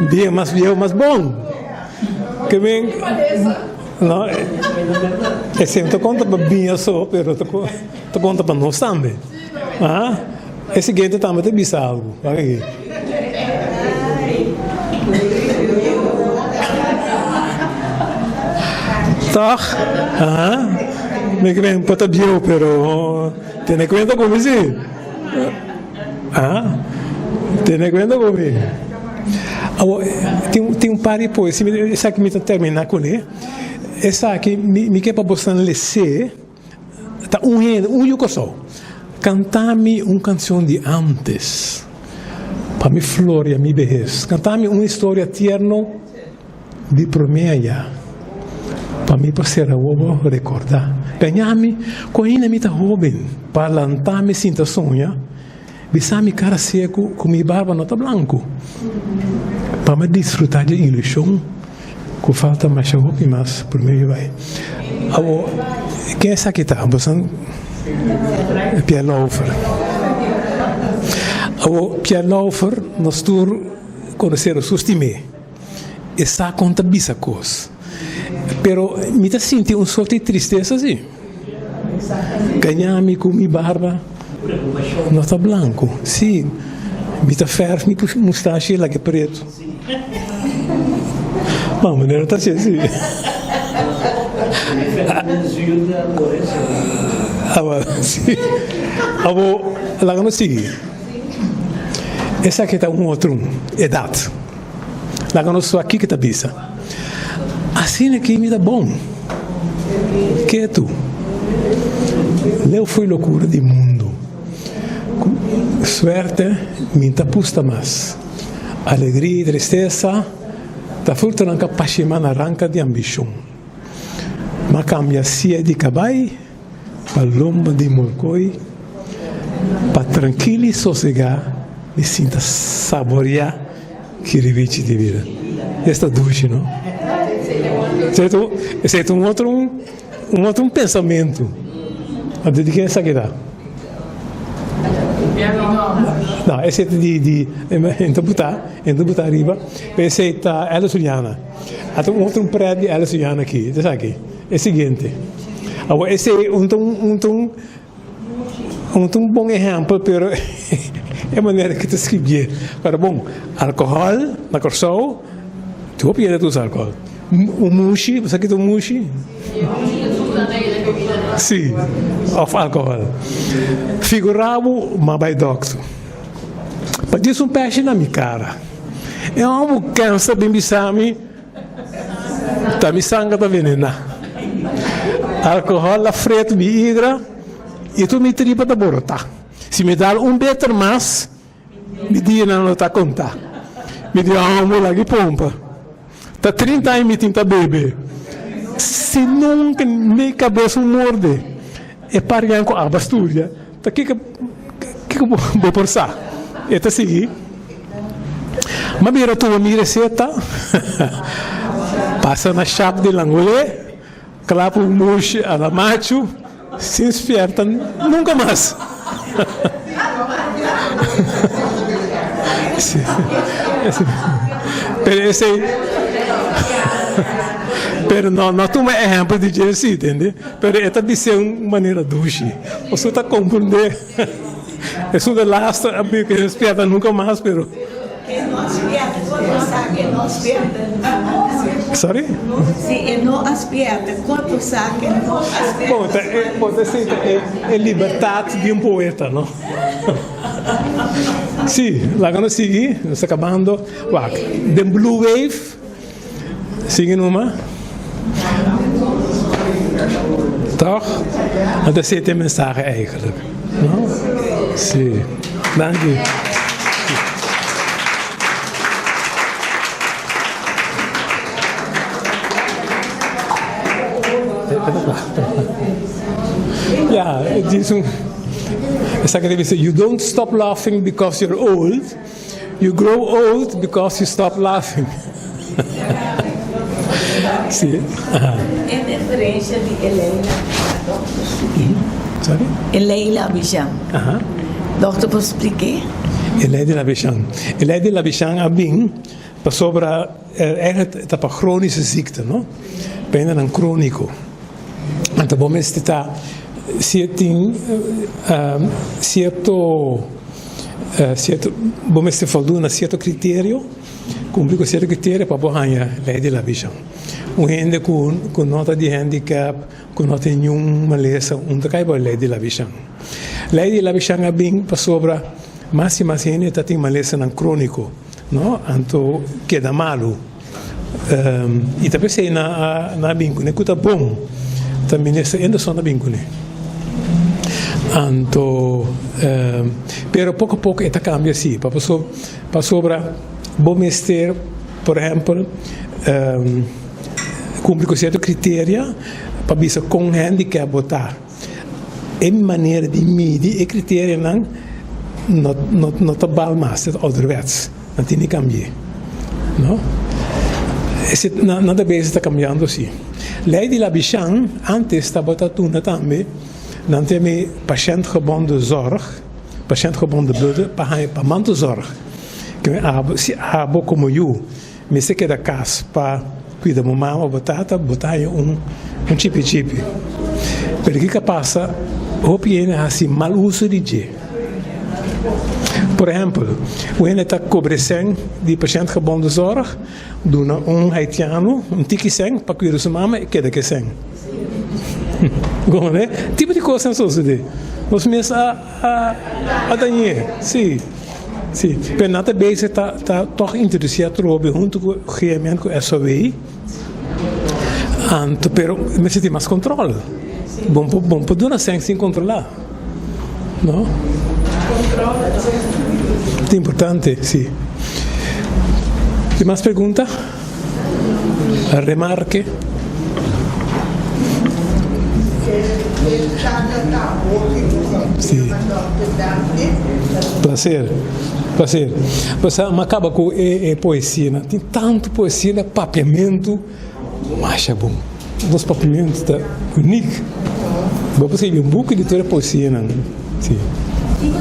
S3: Bien mas bieu mas bon. Ke men no esei no ta konta pa biña so pero ta konta pa nos tambe. Ah e siguiente tambe ta bisa algu. Wak aki. Tòg? Aha. Mi ke men por ta bieu pero tene kuenta ku mi si. Ah tene kuenta ku mi. Awor tin tin un par di poesia esaki mi ta termina kuné. Esaki mi mi ke pa boso les'é. Ta un hende, un yu Kòrsou. Kanta mi un kanshon di ántes, pa mi floria mi behes. Kanta mi un historia tierno di promé ayá, pa mi por sera wowo rekordá. Gañá mi ku ainda mi ta hóben, pa lantá mi sinta soña, bisa mi kara seku ku mi barba no ta blanku, pa mi disfrutá dje ilushon. Ku falta masha hopi mas promé mi bai. Awor, ken esaki ta? Boso Pierre Lauffer. Awor, Pierre Lauffer, nos tur konosé, nos tur stim'é. E sa kon ta bisa kos. Pero mi ta sinti un sorti di tristesa si. Gaña mi ku mi barba no ta blanku. Si, mi ta fèrf mi mustashi lag'é pretu. Ma manera ta haci asi. Awor, si. Awor, laga nos sigui. Esaki ta un otro edat. Laga nos wak kiko ta bisa. Asina ki mi ta bon. Ketu. Leu fo'i lokura di mundu. Ku suerte mi ta pusta mas. Alegria i tristesa ta frutonan ka pashima na ranka di ambishon. M'a kambia sia di kabai pa lomba di morkoi, pa trankil i sosegá mi sinta saboriá kiribichi di bida. Es ta dushi, no? Esei ta un otro un otro pensamentu. Anto di ken esaki ta? No, esei ta di di N ta buta, N ta buta ariba, pero esei ta Alice Juliana. Ata un otro pret di Alice Juliana aki, ta esaki, e siguiente. Awor esei un ta un ta un un ta un bon ehèmpel pero e manera ke ta skribié. Pero bon, alkohòl na Kòrsou, tin hopi hende ta usa alkohòl. Un mushi, bo sa ki ta un mushi? Si, of alkohòl. Figurá bo m'a bai dòkter. Pa djis un pèshi na mi kara. E hòmber kènsa bin bisa mi ta mi sanger ta venená. Alkohòl a fret mi igra i tur mi tripa ta borotá. Si mi dal un beter mas. Mi dianan no ta konta. Mi di amo lag'i pompa. Ta 30 aña mi tin ta bebe. Si nunka mi kabes un morde e pargan ku aba studia, ta kiko kiko bo por sa? E ta sigui. M'a bira tuma mi reseta, pasa na shap di Langolé, klap un mushi a la machu. Sin spierta nunca mas. Pero esey pero no no tuma ehempel di dje si tende pero e ta bis'é un manera dushi pasobra ta comprende esun ta laster a bin ku spierta nunca mas pero.
S5: E no a spierta, kon bo sa ku e no a spierta?
S3: Sorry?
S5: Si e no a spierta, kon bo sa ku e no a spierta?
S3: Bon, ta e, bo ta sinti e, e libertat di un poeta, no? Sí, laga nos sigui, nos ta kabando. Wak, den Blue Wave, sigui numa. Toch? Anto esei ta e mensahe eigenlijk, no? Sí. Danki. Ja, het is un esaki ta bisa, you don't stop laughing because you're old. You grow old because you stop laughing. Sí. Aha.
S8: E diferencia di e Leila a dokter splike.
S3: Sorry?
S8: E Leila Abishan.
S3: Aha.
S8: Dokter por splike?
S3: E lei di Labishan. E lei di Labishan a bin pasobra eigenlijk ta pa chronische ziekte, no? Pa hendenan chronico. Anto bo mester ta si tin cierto cierto bo mester voldoen na cierto criterio, cumpli cu cierto criterio pa bo haña ley di Labishon. Un hende cu cu no ta di handicap, cu no tin niun malesa, un ta cay bo ley di Labishon. Ley di Labishon a bin pasobra mas y mas hende ta tin malesanan cronico, no, anto keda malu. I ta p'esei nan a nan a bin kuné ku ta bon. Ta Minister Inderson a bin kuné. Anto pero poko poko e ta kambia si paso pasobra bo mester por ehèmpel kumpli ku sierto kriteria pa bisa kon hèndikèp bo ta. E manera di midi e kriterianan no no no ta bal mas, ta ouderwets. Nan tin di cambi'é, no? Ese nan ta bezig ta cambiando si. Ley di Labizjan antes tabata tuna tambe nan ta yama patiëntgebonden zorg, patiëntgebonden bloed pa haña pa mantelzorg. Ke abo si abo como yu mester keda cas pa cuida bo mama o bo tata bo ta haña un un chipi chipi. Pero kiko a pasa hopi hende a haci mal uso di dje. Por ehempel, un hende ta cobre cen di patiëntgebonden zorg, duna un haitiano un tiki cen pa cuida su mama y keda ke cen. Gome? Tipo di cosnan sosode. Nos mes a a dañ'é. Si, si. Pero nan ta bezig ta ta tog introduci atrobe hunto cu GMN cu SOW. Anto pero mester tin mas control. Bon por bon por duna cen sin controla. No? Ta importante, si. Tin mas pregunta? Remarke? Si. Placer, placer. Pues a caba cu e e poesia nan. Tin tanto poesia na papiamento. Masha bon. Nos papiamento ta uniek. Bo por scribi un buki di tur e poesianan. Si.